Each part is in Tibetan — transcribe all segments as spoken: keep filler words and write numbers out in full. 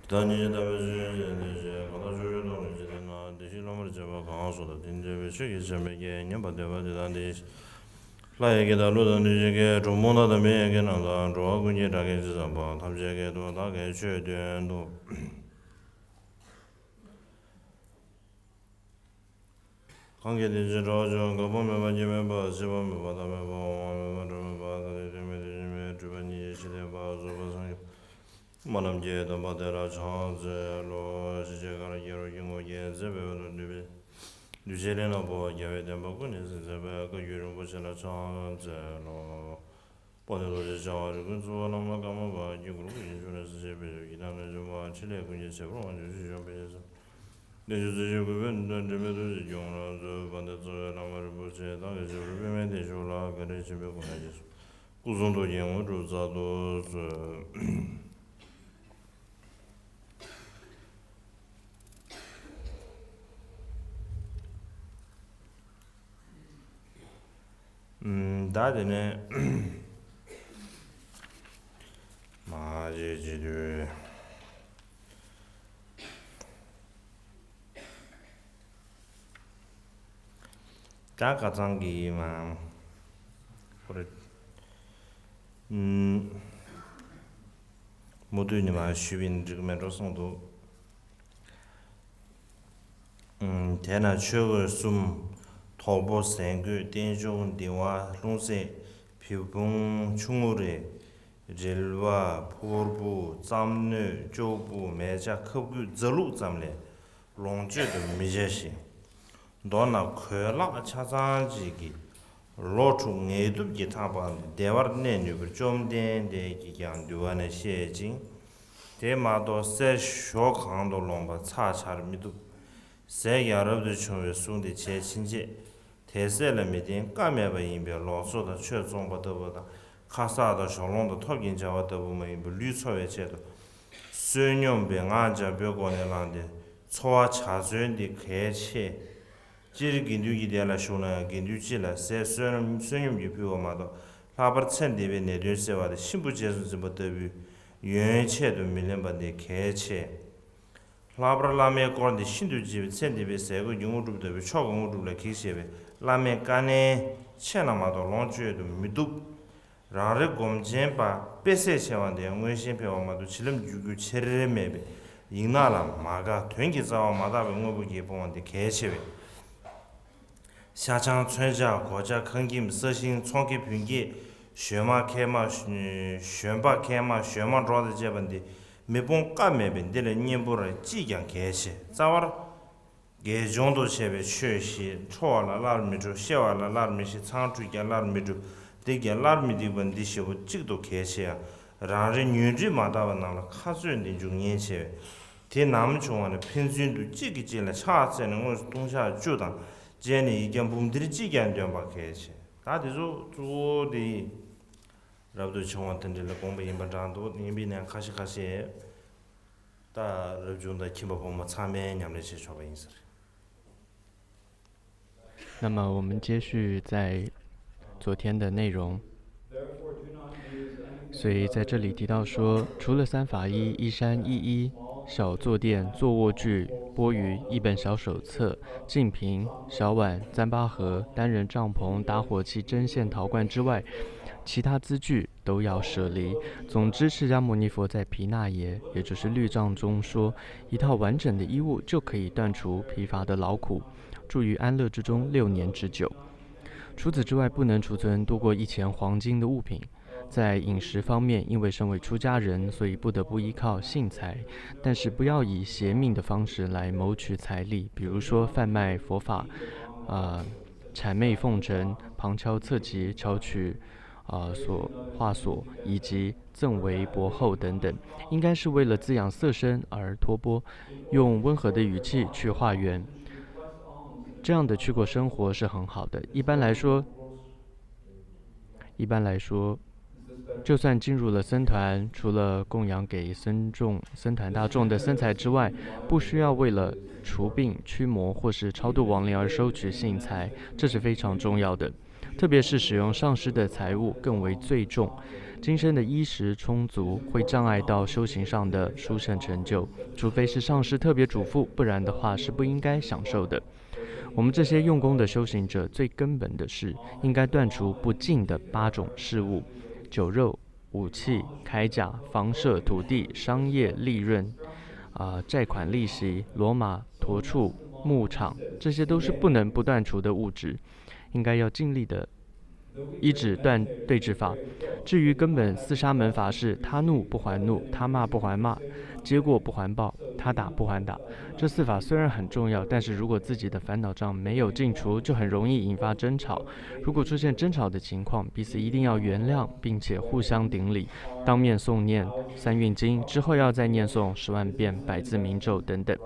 བདག་ཉིད་ཀྱི་དམ་པའི་ཆོས་ཀྱི་ཆེད་དུ་གང་དག་ཕྱོགས་བཅུའི་སྟོང་ཉིད་ཇི་ལྟར་ན། བདེ་གཤེགས་སློབ་མར་བྱེད་པ་གང་སུ་དག་དེ་འདྲ་བའི་ཆོས་ཀྱི་བྱམས་པའི་སྐད་སྙན་པ་བསྟོད་པ་འདི་དང་དེ་བཞིན་ལྷ་ཡི་སྐད་དང་ཀླུ་དང་གནོད་སྦྱིན་སྐད། གྲུལ་བུམ་དང་དམ་པའི་ཡི་གེ་རྣམས་དང་། འགྲོ་བ་ཀུན་གྱི་སྒྲ་སྐད་ཇི་ཙམ་པ། ཐམས་ཅད་སྐད་དུ་བདག་གིས་ཆོས་བསྟན་ཏོ། གང་གིས་དེ་ཕྱིར་གྲགས་བྱུང་། འགག་པ་མེད་པ་རྐྱེན་མེད་པ། སྐྱེ་བ་མེད་པ་མཐའ་མེད་པ། འོང་བ་མེད་པ་འགྲོ་མེད་པ། ཐ་དད་དོན་མེད་དེ་བཞིན་མེད། སྤྲོས་པ་ཉིད་ཀྱིས་ཕྱིར་འཐེན་པ། རྫོགས་པ་སངས་རྒྱས་སྨོན་ལམ་གྱི་སྡོམ་པ་དེ་ལ་ཕྱག་འཚལ་ལོ། ཞི་བྱེད་མཁའ་ལ་རྒྱལ་བ་ཀུན་དགའ་བོས་མཛད་པའི་འོད་སྡུད་པའི་གདུལ་བྱའི་གླིང་ལ་འཕོ་བ་རྒྱལ་བའི་བསྟན་པ་ཀུན་ནས་གསལ་མཛད་པའི་བཀའ་བརྒྱུད་རིན་པོ་ཆེ་ལ་ཕྱག་འཚལ་ལོ། དཔལ་ལྡན་རྡོ་རྗེ་འཆང་དབང་རིགས་ཀུན་གཙུག་ལག་ལེན་པ་ཀརྨ་པ་དཀྱིལ་འཁོར་དབུས་ཀྱི་ཕྱོགས་ནས་སྲིད་ཞིའི་དཔལ་འབྱོར་གྱི་མཐའ་ནས་འབྱུང་བ་ཕྲིན་ལས་ཀུན་གྱི་བྱེད་པོ་དབང་ཕྱུག་ཆོས་སྐྱོང་དཔལ་གྱི་ས། བདེ་མཆོག་རྩེ་ཞིང་འགུགས་པའི་ནུས་མཐུ་འབྲལ་མེད་ཐུགས་རྗེས་སྐྱོང་ལ་མཛོད། དཔལ་ལྡན་རྩ་བའི་བླ་མ་རིན་པོ་ཆེ་བདག་གི་ཞབས་ལ་པདྨའི་གདན་བཞུགས་ལ་ག་རེ་བྱིན་པའི་སྐུ་ལ་རྗེས་སུ་སྐུ་གསུང་ཐུགས་ཀྱི་དངོས་གྲུབ་སྩལ་དུ་གསོལ། ད་དེ་ནས་མ་བརྗེད་བྱེད་དུས། ད་ཁ་སང་གི་མ་ཁོ་རེ། མུ་མཐུད་ནས་མ་ཞུས་པ་ཡིན་འགྲིག་མེད་འགྲོ་གསུངས་འདུག་དེས་ན་ཆོས་གོས་གསུམ། དོག་པོ་ཟས་གོས་རྟེན་འབྱུང་འདུལ་བ་ལྷུང་བཟེད་བེའུ་བུང་ཆུང་ངུ་རེ། རིལ་བ་ཕུར་བུ་རྩམ་སྣོད་ལྕོག་བུ་མལ་ཆ་ཁབ་སྐུད་རྫ་ལུག་ཙམ་ལས་ལོངས་སྤྱོད་དུ་མི་བྱ་ཞིང་། མདོར་ན་གོས་ལག་ཆ་ཚང་གཅིག་གིས་ལོ་དྲུག་ངལ་དུབ་ཀྱིས་ཐང་པ་ནས་བདེ་བར་གནས་ནུས་པར་བཅོམ་ལྡན་འདས་ཀྱིས་ཀྱང་འདུལ་བ་ནས་བཤད་ཅིང་། དེ་མ་གཏོགས་གསེར་ཞོ་གང་དུ་ལོངས་པ་ཚགས་ཆགས་མི་བཏུབ། ཟས་ཀྱང་རབ་ཏུ་བྱུང་བའི་གཟུགས་དེ་བྱས་ཕྱིན་ཆད་དད་ཟས་ལ་མི་བརྟེན་ཀ་མེད་པ་ཡིན་པས་ལོག་འཚོ་དང་ཆོས་བཙོང་པ་ལྟ་བུ་དང་ཁ་གསག་དང་གཞོགས་སློང་དང་ཐོབ་ཀྱིན་བྱ་བ་ལྟ་བུ་མ་ཡིན་པར་ལུས་འཚོ་བའི་ཆེད་དུ་བསོད་སྙོམས་པའི་ངག་འཇམ་པོའི་སྒོ་ནས་བླངས་ཏེ་འཚོ་བ་བྱ་ཚུལ་འདི་གལ་ཆེ། སྤྱིར་དགེ་འདུན་གྱི་སྡེ་ལ་ཞུགས་ན་ཡང་དགེ་འདུན་སྤྱི་ལ་ཟས་བསོད་ནམས་བསོད་སྙོམས་ཀྱིས་ཕུལ་བ་མ་གཏོགས་ལྷག་པར་ཚེ་འདས་པའི་ནད་གདོན་སེལ་བ་དང་གཤིན་པོ་རྗེས་སུ་འཛིན་པ་ལྟ་བུའི་ཡོན་ཆེད་དུ་མི་ལེན་པ་འདི་གལ་ཆེ། ལྷག་པར་བླ་མའི་དཀོར་འདི་ཤིན་ཏུ་ལྕི་བས་ཚེ་འདས་པའི་ཟས་གོས་ཀྱི་དངོས་གྲུབ་ལྟ་བུའི་མཆོག་གི་དངོས་གྲུབ་ལ་གེགས་བྱེད་པས་བླ་མའི་བཀའ་ནན་ཆེ་ན་མ་གཏོགས་ལོངས་སྤྱོད་དུ་མི་བཏུབ། རང་རེ་སྒོམ་ཆེན་པ་དཔེ་ཟས་ཆེ་བ་འདིས་མངོན་ཞེན་འཕེལ་བ་མ་གཏོགས་བྱིན་རླབས་འཇུག་རྒྱུ་ཆེར་མེད་པས་ཡིག་ནག་ལ་མ་དགའ། དོན་གྱི་རྩ་བ་མ་དག་པའི་དངོས་པོ་གྱིས་ཕོངས་པ་འདི་གལ་ཆེ་བས། ཤ་ཆང་མཚོན་ཆ་གོ་ཆ་ཁང་ཁྱིམ་ས་ཞིང་ཚོང་ཁེ་བུན་སྐྱེད་ཞོན་མ་ཁལ་མ་ཞོན་པ་ཁལ་མ་ཞོན་མ་འགྲོ་དང་བཅས་པ་འདི་མི་སྤོང་ཀ་མེད་པས་འདི་ལས་གཉེན་པོ་ར་ཅིས་ཀྱང་གལ་ཆེ། རྩ་བར། དགེ་སྦྱོང་དུ་བྱས་པའི་ཆོས་བཞི། ཁྲོ་བ་ལ་སླར་མི་ཁྲོ། གཤེ་བ་ལ་སླར་མི་གཤེ། ཚངས་སྤྲུལ་ཀྱང་སླར་མི་སྤྲུལ། སྡིག་ཀྱང་སླར་མི་སྡིག་པ་འདི་བཞི་པོ་གཅིག་ཏུ་གལ་ཆེ་ཡང་། རང་རེའི་ཉོན་སྒྲིབ་མ་དག་པ་རྣམས་ལ་ཁ་རྩོད་འདི་འཇུག་ཉེན་ཆེ་བས། དེ་ནམ་བྱུང་བ་ནས་ཕན་ཚུན་དུ་གཅིག་གིས་གཅིག་ལ་ཕྱག་འཚལ་ནས་དངོས་སུ་ལྟུང་བཤགས་བཅུ་དང་བཅས་ནས་ཡིག་བརྒྱ་འབུམ་ཐེར་གཅིག་ཀྱང་འདོན་པ་གལ་ཆེ། ད་དེ་ཚོ་གཙོ་བོ་དེ་རབ་ཏུ་བྱུང་བ་དེ་འདྲ་ལ་དགོངས་པ་ཡིན་པ་འདྲ་འདུག་ཡིན་པའི་ནང་ཁ་ཤས་ཁ་ཤས། ད་རབ་བྱུང་དང་ཁྱིམ་པ་ཕོ་མོ་ཚང་མས་ཉམས་ལེན་བྱེད་ཆོག་པ་ཡིན་ཟེར། 那么我们接续在昨天的内容。所以在这里提到说，除了三法衣、一衫一衣、小坐垫、坐卧具、钵盂、一本小手册、净瓶、小碗、糌粑盒、单人帐篷、打火器、针线、陶罐之外，其他资具都要舍离。总之，释迦牟尼佛在毗那耶，也就是律藏中说，一套完整的衣物就可以断除疲乏的劳苦，住于安乐之中六年之久。除此之外，不能储存多过一钱黄金的物品。在饮食方面，因为身为出家人，所以不得不依靠信财，但是不要以邪命的方式来谋取财力，比如说贩卖佛法，啊、谄媚奉承、旁敲侧击、巧取 呃，所，话所，以及赠为薄厚等等，应该是为了滋养色身而托钵，用温和的语气去化缘。这样的去过生活是很好的。一般来说，一般来说，就算进入了僧团，除了供养给僧众、僧团大众的僧财之外，不需要为了除病、驱魔或是超度亡灵而收取信财，这是非常重要的。 特别是使用上师的财物更为贵重。今生的衣食充足会障碍到修行上的殊胜成就，除非是上师特别嘱咐，不然的话是不应该享受的。我们这些用功的修行者，最根本的是应该断除不净的八种事物：酒肉、武器、铠甲、房舍、土地、商业、利润、啊、债款、利息、骡马、驮畜、牧场，这些都是不能不断除的物质，应该要尽力的一直断对治法。至于根本四沙门法是他怒不还怒，他骂不还骂，接过不还报，他打不还打。这四法虽然很重要，但是如果自己的烦恼障没有尽除，就很容易引发争吵。如果出现争吵的情况，彼此一定要原谅，并且互相顶礼，当面诵念三运经，之后要再念诵十万遍百字明咒等等。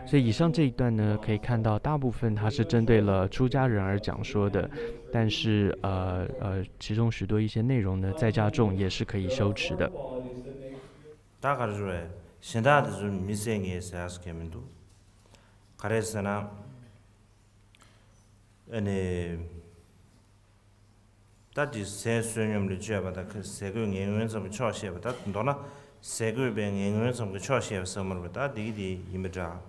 所以以上这一段呢，可以看到大部分它是针对了出家人而讲说的，但是呃呃，其中许多一些内容呢，在家众也是可以修持的。ད་ག་རེ་ཞུ་བས་གཞན་དག་དེ་ཚོ་མི་བསད་ངས་ཟེར་ཡག་སུ་གལ་མི་འདུག་ག་རེ་ཟེར་ན། ཨ་ནི། ད་དེ་ཟས་བསོད་སྙོམས་ལ་སྤྱོད་པ་དང་ཁ་ཟས་གོས་ངན་ངོན་ཙམ་གྱི་ཆོག་ཤེས་པ་ད་མདོར་ན་ཟས་གོས་པའི་ངན་ངོན་ཙམ་གྱི་ཆོག་ཤེས་པ་ཟེར་མ་རུང་བ་ད་དེ་གི་དེ་ཡིན་པ་འདྲ།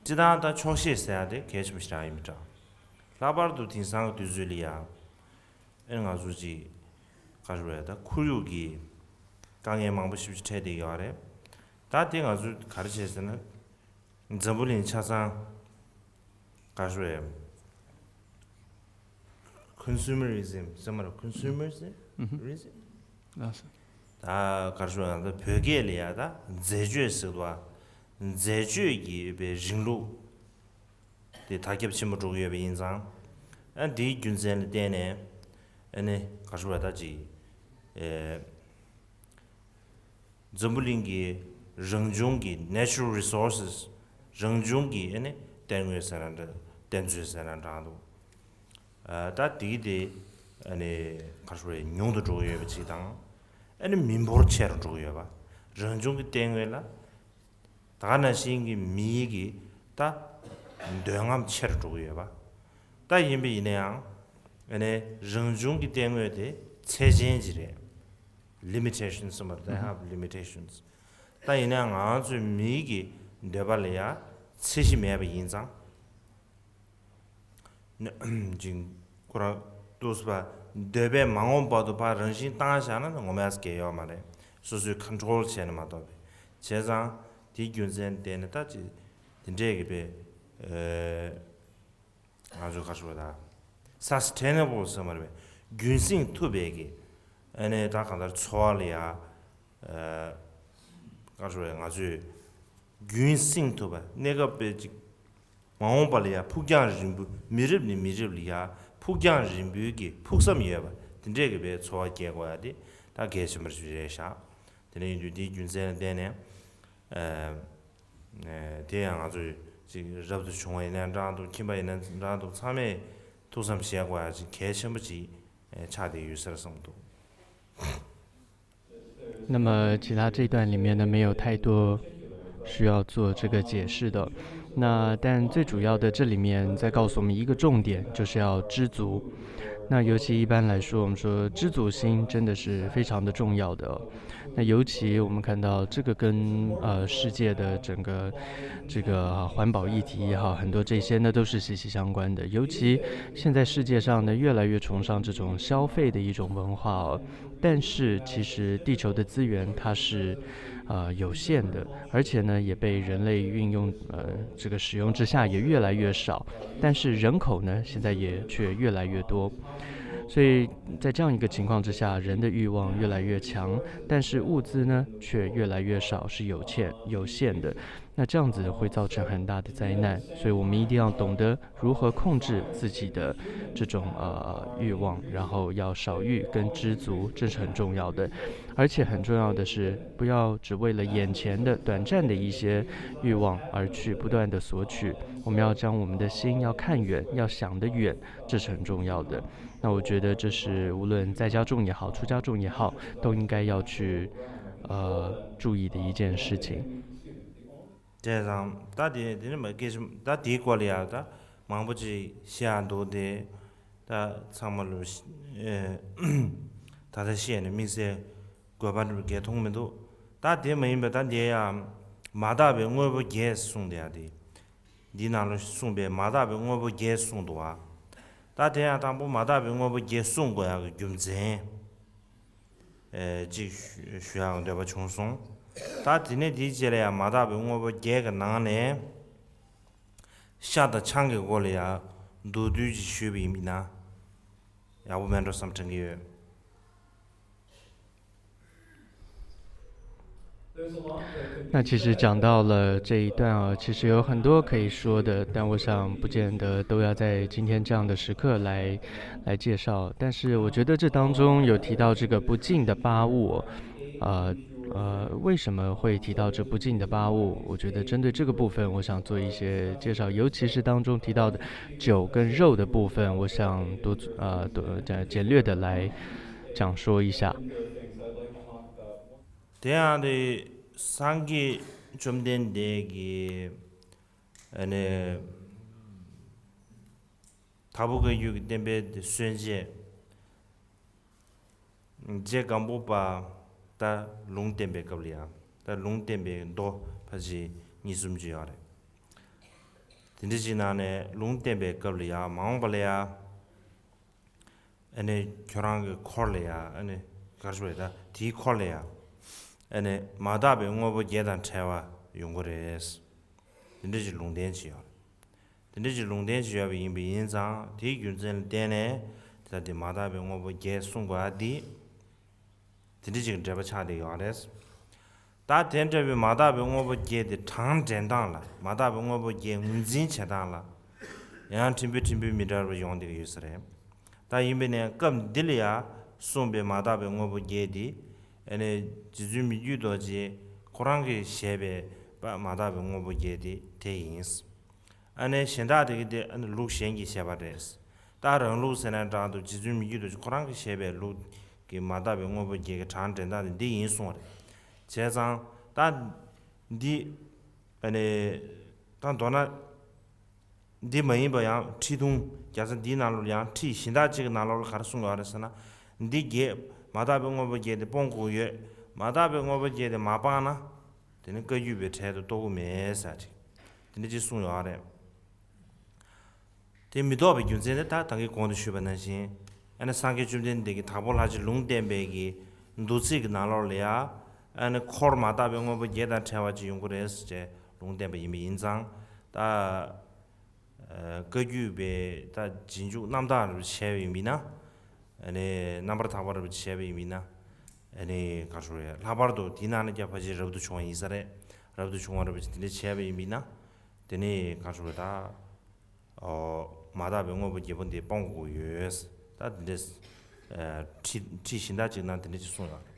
སྤྱི་བཏང་ད་ཆོག་ཤེས་ཟེར་ཡ་དེ་གལ་ཆེན་པོ་ཞིག་རང་ཡིན་པ་འདྲ། ལྷག་པར་དུ་དེང་སང་གི་དུས་ཚོད་ལ་ཡ། ཨེ་ང་ཚོ་ཅིག་ག་རེ་ཟེར་ད་ཁོར་ཡུག་གི་དཀའ་ངལ་མང་པོ་ཞིག་འཕྲད་བསྡད་ཡོད་རེད། ད་དེ་ང་ཚོས་ག་རེ་བྱས་ཟེར་ན། འཛམ་བུ་གླིང་ཆ་ཚང་ག་རེ་ཟེར། Consumerism ཟེར་མ་རེད། Consumerism ཨ་ད་ག་རེ་ཟེར་ད་བོད་སྐད་ལ་ཡ་ད་འཛད་སྤྱོད་ཟེར་བ། འཛད་སྤྱོད་ཀྱི་ཡོད་པའི་རིང་ལུགས་དེ་དར་ཁྱབ་ཆེན་པོ་འགྲོ་གི་ཡོད་པ་ཡིན་ཙང་། ཨ་འདིའི་རྒྱུ་མཚན་ལ་བརྟེན་ནས་ཨ་ནི་ག་རེ་ཟེར་ད་ཅིག་ཨེ། འཛམ་བུ་གླིང་གི་རང་བྱུང་གི་natural resources རང་བྱུང་གི་ཨ་ནི་གཏེར་དངོས་ཟེར་ན་འདྲ་གཏེར་མཛོད་ཟེར་ན་འདྲ་འདུག་ཨ་ད་དེ་གི་དེ་ཨ་ནི་ག་རེ་ཟེར་ཉུང་དུ་འགྲོ་གི་ཡོད་པ་ཅིག་དང་། ཨ་ནི་མི་འབོར་ཆེ་རུ་འགྲོ་གི་ཡོད་པ། རང་བྱུང་གི་གཏེར་དངོས་ལ་ད་ག་ནང་བཞིན་གྱི་མིའི་གི་ད་འདོད་རྔམ་ཆེ་རུ་འགྲོ་གི་ཡོད་པ། ད་ཡིན་པ་ཡིན་ན་ཡང་ཨ་ནི་རང་བྱུང་གི་གཏེར་དངོས་དེ་ཚད་ཅན་ཅིག་རེད། Limitations ཟེར་མ་རེད། They have limitations. ད་ཡིན་ན་ང་ཚོའི་མིའི་གི་འདོད་པ་ལ་ཡང་ཚད་གཞི་མེད་པ་ཡིན་ཙང་། ཅིང་ཁོ་རང་ཏོག་ཙམ་འདོད་པས་མ་ངོམས་བར་དུ་ཕར་རང་བཞིན་བཏང་བཞག་ན་ངོམས་ཡག་གི་ཡོད་མ་རེད། སོ་སོས་control བྱས་ནས་མ་གཏོགས་པས། བྱས་ཙང་དེའི་རྒྱུ་མཚན་བརྟེན་ནས་ད་ཅི་དེ་འདྲས་ཀྱི་པའི་ང་ཚོས་ག་རེ་ཟེར་བ་དང་། Sustainable ཟེར་མ་རེད་པས། རྒྱུན་སྲིང་ཐུབ་པའི་གི་ཨ་ནི་ད་གང་ལྟར་འཚོ་བ་ལ་ཡ་ག་རེ་ཟེར་བ་ང་ཚོས་རྒྱུན་སྲིང་ཐུབ་པ་གནས་སྐབས་པའི་ཅིག་མ་འོངས་པ་ལ་ཡ་ཕུགས་རྒྱང་རིང་པོ། མི་རབས་ནས་མི་རབས་ལ་ཡ་ཕུགས་རྒྱང་རིང་པོའི་གི་ཕུགས་བསམ་ཡོད་པ་དེ་འདྲས་གི་པའི་འཚོ་བ་སྐྱེལ་དགོས་ཡ་དེ་ད་གལ་ཆེན་པོ་ཞིག་རེད་ཤག་དེ་འདྲ་ཡིན་དུས་དེའི་རྒྱུ་མཚན་ལ་བརྟེན་ནས་ཨ། དེ་ཡང་ང་ཚོས་ཅིག་རབ་ཏུ་བྱུང་བ་ཡིན་ན་འདྲ་འདུག་ཁྱིམ་པ་ཡིན་ན་འདྲ་འདུག་ཚང་མས་ཐུགས་བསམ་བཞེས་དགོས་ཡ་ཅིག་གལ་ཆེན་པོ་ཅིག་ཆགས་བསྡད་ཡོད་ཟེར་བསམ་འདུག那么其他这一段里面呢，没有太多需要做这个解释的。那但最主要的，这里面在告诉我们一个重点，就是要知足。那尤其一般来说，我们说知足心真的是非常的重要的哦。那尤其我们看到这个跟呃世界的整个这个环保议题也好，很多这些呢都是息息相关的。尤其现在世界上呢越来越崇尚这种消费的一种文化哦，但是其实地球的资源它是呃有限的，而且呢也被人类运用呃这个使用之下也越来越少，但是人口呢现在也却越来越多。所以在这样一个情况之下，人的欲望越来越强，但是物资呢却越来越少，是有限有限的。那这样子会造成很大的灾难，所以我们一定要懂得如何控制自己的这种呃欲望，然后要少欲跟知足，这是很重要的。而且很重要的是，不要只为了眼前的短暂的一些欲望而去不断的索取，我们要将我们的心要看远，要想得远，这是很重要的。那我觉得这是无论在家众也好，出家众也好，都应该要去呃注意的一件事情。བྱས་ཙང་ད་དེ་དེ་ནི་མ་སྐད་ཆ་ད་དེའི་སྐོར་ལ་ཡང་ད་མང་པོ་ཅིག་བཤད་ཡ་འདུག་དེ་ད་ཚང་མ་ལོ་ཨེ་ ད་ལྟ་བཤད་ནས་དམིགས་བསལ་དགོས་པ་འདྲ་བརྒྱད་མཐོང་མི་འདུག་ད་དེ་མ་ཡིན་པ་ད་འདི་ཡང་མ་དག་པའི་དངོས་པོ་བརྒྱད་གསུངས་དེ་ཡང་དེ། འདི་ནང་ལ་གསུངས་པའི་མ་དག་པའི་དངོས་པོ་བརྒྱད་གསུངས་འདུག་བ། ད་དེ་ཡང་དང་པོ་མ་དག་པའི་དངོས་པོ་བརྒྱད་གསུངས་དགོས་ཡག་གི་རྒྱུ་མཚན། ཨེ་གཅིག་ཞུ་ཞུ་ཡག་འདོད་པ་བྱུང་སོང་། ད་དེ་ནས་དེའི་རྗེས་ལ་ཡང་མ་དག་པའི་དངོས་པོ་བརྒྱད་ཀྱི་ནང་ནས་ཤ་དང་ཆང་གི་སྐོར་ལ་ཡང་མདོར་བསྡུས་ཅིག་ཞུས་པ་ཡིན་ན་ཡག་པོ་མེད་འགྲོ་བསམ་དྲན་གྱི་ཡོད། 那其实讲到了这一段啊，其实有很多可以说的，但我想不见得都要在今天这样的时刻来来介绍。但是我觉得这当中有提到这个不净的八物，呃呃，为什么会提到这不净的八物？我觉得针对这个部分，我想做一些介绍，尤其是当中提到的酒跟肉的部分，我想多呃多简简略的来讲说一下。 དེ་ཡང་དེ་སངས་རྒྱས་བཅོམ་ལྡན་འདས་ཀྱིས་ཨ་ནི་དྭགས་པོ་བཀའ་བརྒྱུད་ཀྱི་བསྟན་པའི་དེ་སྲོལ་འབྱེད་རྗེ་སྒམ་པོ་པ་ད་ལུང་བསྟན་པའི་སྐབས་ལ་ཡང་ད་ལུང་བསྟན་པའི་མདོ་ཕལ་ཆེར་གཉིས་གསུམ་ཅིག་ཡོད་རེད། དེ་འདྲ་ཅིག་ནང་ནས་ལུང་བསྟན་པའི་སྐབས་ལ་ཡང་མ་འོངས་པ་ལ་ཡང་ཨ་ནི་ཁྱོད་རང་གི་འཁོར་ལ་ཡང་ཨ་ནི་གར་ཞུ་བས་ད་དེའི་འཁོར་ལ་ཡང་ཨ་ནི་མ་དག་པའི་དངོས་པོ་བརྒྱད་དང་བྲལ་བ་ཡོང་གི་རེད། དེ་འདྲ་ཅིག་ལུང་བསྟན་ཅིག་ཡོད་རེད། དེ་འདྲ་ཅིག་ལུང་བསྟན་ཅིག་ཡོད་པ་ཡིན་པ་ཡིན་ཙང་དེའི་རྒྱུ་མཚན་ལ་བརྟེན་ནས་ད་དེ་མ་དག་པའི་དངོས་པོ་བརྒྱད་གསུངས་དགོས་ཨ་དེ། དེ་འདྲ་ཅིག་འབྲེལ་བ་ཆགས་བསྡད་ཡོད་རེད། ད་དེ་འདྲ་བའི་མ་དག་པའི་དངོས་པོ་བརྒྱད་དེ་གྲངས་འདྲེན་སྟངས་ལ་མ་དག་པའི་དངོས་པོ་བརྒྱད་ངོས་འཛིན་བྱེད་སྟངས་ལ་ཡང་ཕྲན་བུ་ཕྲན་བུ་མི་འདྲ་བ་ཡོང་བསྡད་ཀྱི་ཡོད་ས་རེད། ད་ཡིན་པས་ནས་སྐབས་འདི་ལ་ཡང་གསུངས་པའི་མ་དག་པའི་དངོས་པོ་བརྒྱད་དེ་ཨ་ནི་རྗེ་བཙུན་མི་བསྐྱོད་རྡོ་རྗེ་ཁོ་རང་གིས་བཞེད་པའི་མ་དག་པའི་དངོས་པོ་བརྒྱད་དེ་དེ་ཡིན། ཨ་ནི་གཞན་དག་དེ་གི་དེ་ཨ་ནི་ལུགས་གཞན་གྱིས་བཤད་པ་རེད། ད་རང་ལུགས་ཟེར་ན་འདྲ་འདུག་རྗེ་བཙུན་མི་བསྐྱོད་རྡོ་རྗེ་ཁོ་རང་གིས་བཤད་པའི་ལུགས་ཀྱི་མ་དག་པའི་དངོས་པོ་བརྒྱད་ཀྱི་གྲངས་འདྲེན་སྟངས་དེ་འདི་ཡིན་གསུངས་པ་རེད། བྱས་ཙང་ད་འདི་ཨ་ནི་ད་མདོར་ན་འདི་མ་ཡིན་པ་ཡང་ཁྲི་ཐུང་རྒྱལ་ས་འདིའི་ནང་ལོགས་ལ་ཡང་ཁྲི་གཞན་དག་ཅིག་གི་ནང་ལོགས་ལ་ག་རེ་གསུངས་ཡོད་རེད་ཟེར་ན། འདི་བརྒྱད་མ་དག་པའི་དངོས་པོ་བརྒྱད་དེ་སྤོང་དགོས་ཡོད། མ་དག་པའི་དངོས་པོ་བརྒྱད་དེ་མ་སྤངས་ན། དེ་ནི་བཀའ་བརྒྱུད་པའི་གྲལ་དུ་གཏོགས་ཀྱི་མེད་ཟེར་ཅིག་དེ་འདྲ་ཅིག་གསུངས་ཡོད་རེད། དེ་མི་གཏོགས་པའི་རྒྱུ་མཚན་དེ་ད་ད་གིན་གོང་དུ་ཞུས་པ་ནང་བཞིན་ཨ་ནི་སངས་རྒྱས་བཅོམ་ལྡན་འདས་ཀྱིས་དྭགས་པོ་ལྷ་རྗེ་ལུང་བསྟན་པའི་གི་མདོ་ཚིག་གི་ནང་ལོགས་ལ་ཡ་ཨ་ནི་འཁོར་མ་དག་པའི་དངོས་པོ་བརྒྱད་དང་བྲལ་བ་ཅིག་ཡོང་གི་རེད་ཟེར་ལུང་བསྟན་པ་ཡིན་པ་ཡིན་ཙང་ད། བཀའ་བརྒྱུད་པའི་ད་རྗེས་འཇུག་རྣམ་དག་རབ་བྱས་པ་ཡིན་པ་ཡིན་ན། ཨ་ནི་རྣམ་པར་དག་པ་རབ་བྱས་པ་ཡིན་པ་ཡིན་ན། ཨ་ནི་ག་རེ་ཞུ་དགོས་རེད། ལྷག་པར་དུ་དེའི་ནང་ན་ཀྱང་ཕལ་ཆེར་རབ་ཏུ་བྱུང་བ་ཡིན་ས་རེད། རབ་ཏུ་བྱུང་བ་རབ་བྱས་དེ་འདྲ་བྱས་པ་ཡིན་པ་ཡིན་ན། དེ་ནི་ག་རེ་ཞུ་དགོས་རེད་ད། ཨོ། མ་དག་པའི་དངོས་པོ་བརྒྱད་པོ་འདི་སྤོང་དགོས་ཡོད། ད་དེ་འདྲ། ཁྲིད་ཁྲིད་གཞན་དག་ཅིག་ནང་དེ་འདྲ་ཅིག་གསུངས་ཡོད་རེད།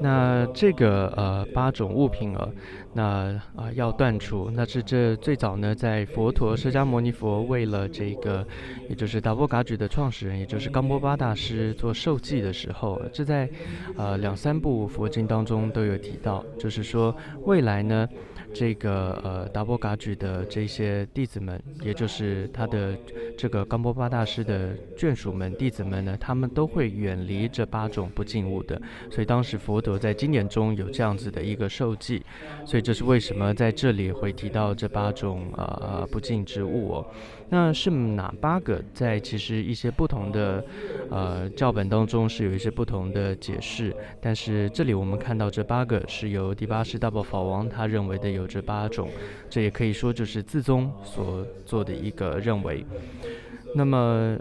那这个呃八种物品啊，那啊、呃要断除，那是这最早呢，在佛陀释迦牟尼佛为了这个，也就是达波噶举的创始人，也就是冈波巴大师做受记的时候，这在呃两三部佛经当中都有提到，就是说未来呢，这个呃达波噶举的这些弟子们，也就是他的这个冈波巴大师的眷属们、弟子们呢，他们都会远离这八种不净物的。所以当时佛陀在经典中有这样子的一个受记，所以这是为什么在这里会提到这八种呃呃不净之物哦。那是哪八个？在其实一些不同的呃教本当中是有一些不同的解释，但是这里我们看到这八个是由第八世大宝法王他认为的有这八种，这也可以说就是自宗所做的一个认为。那么，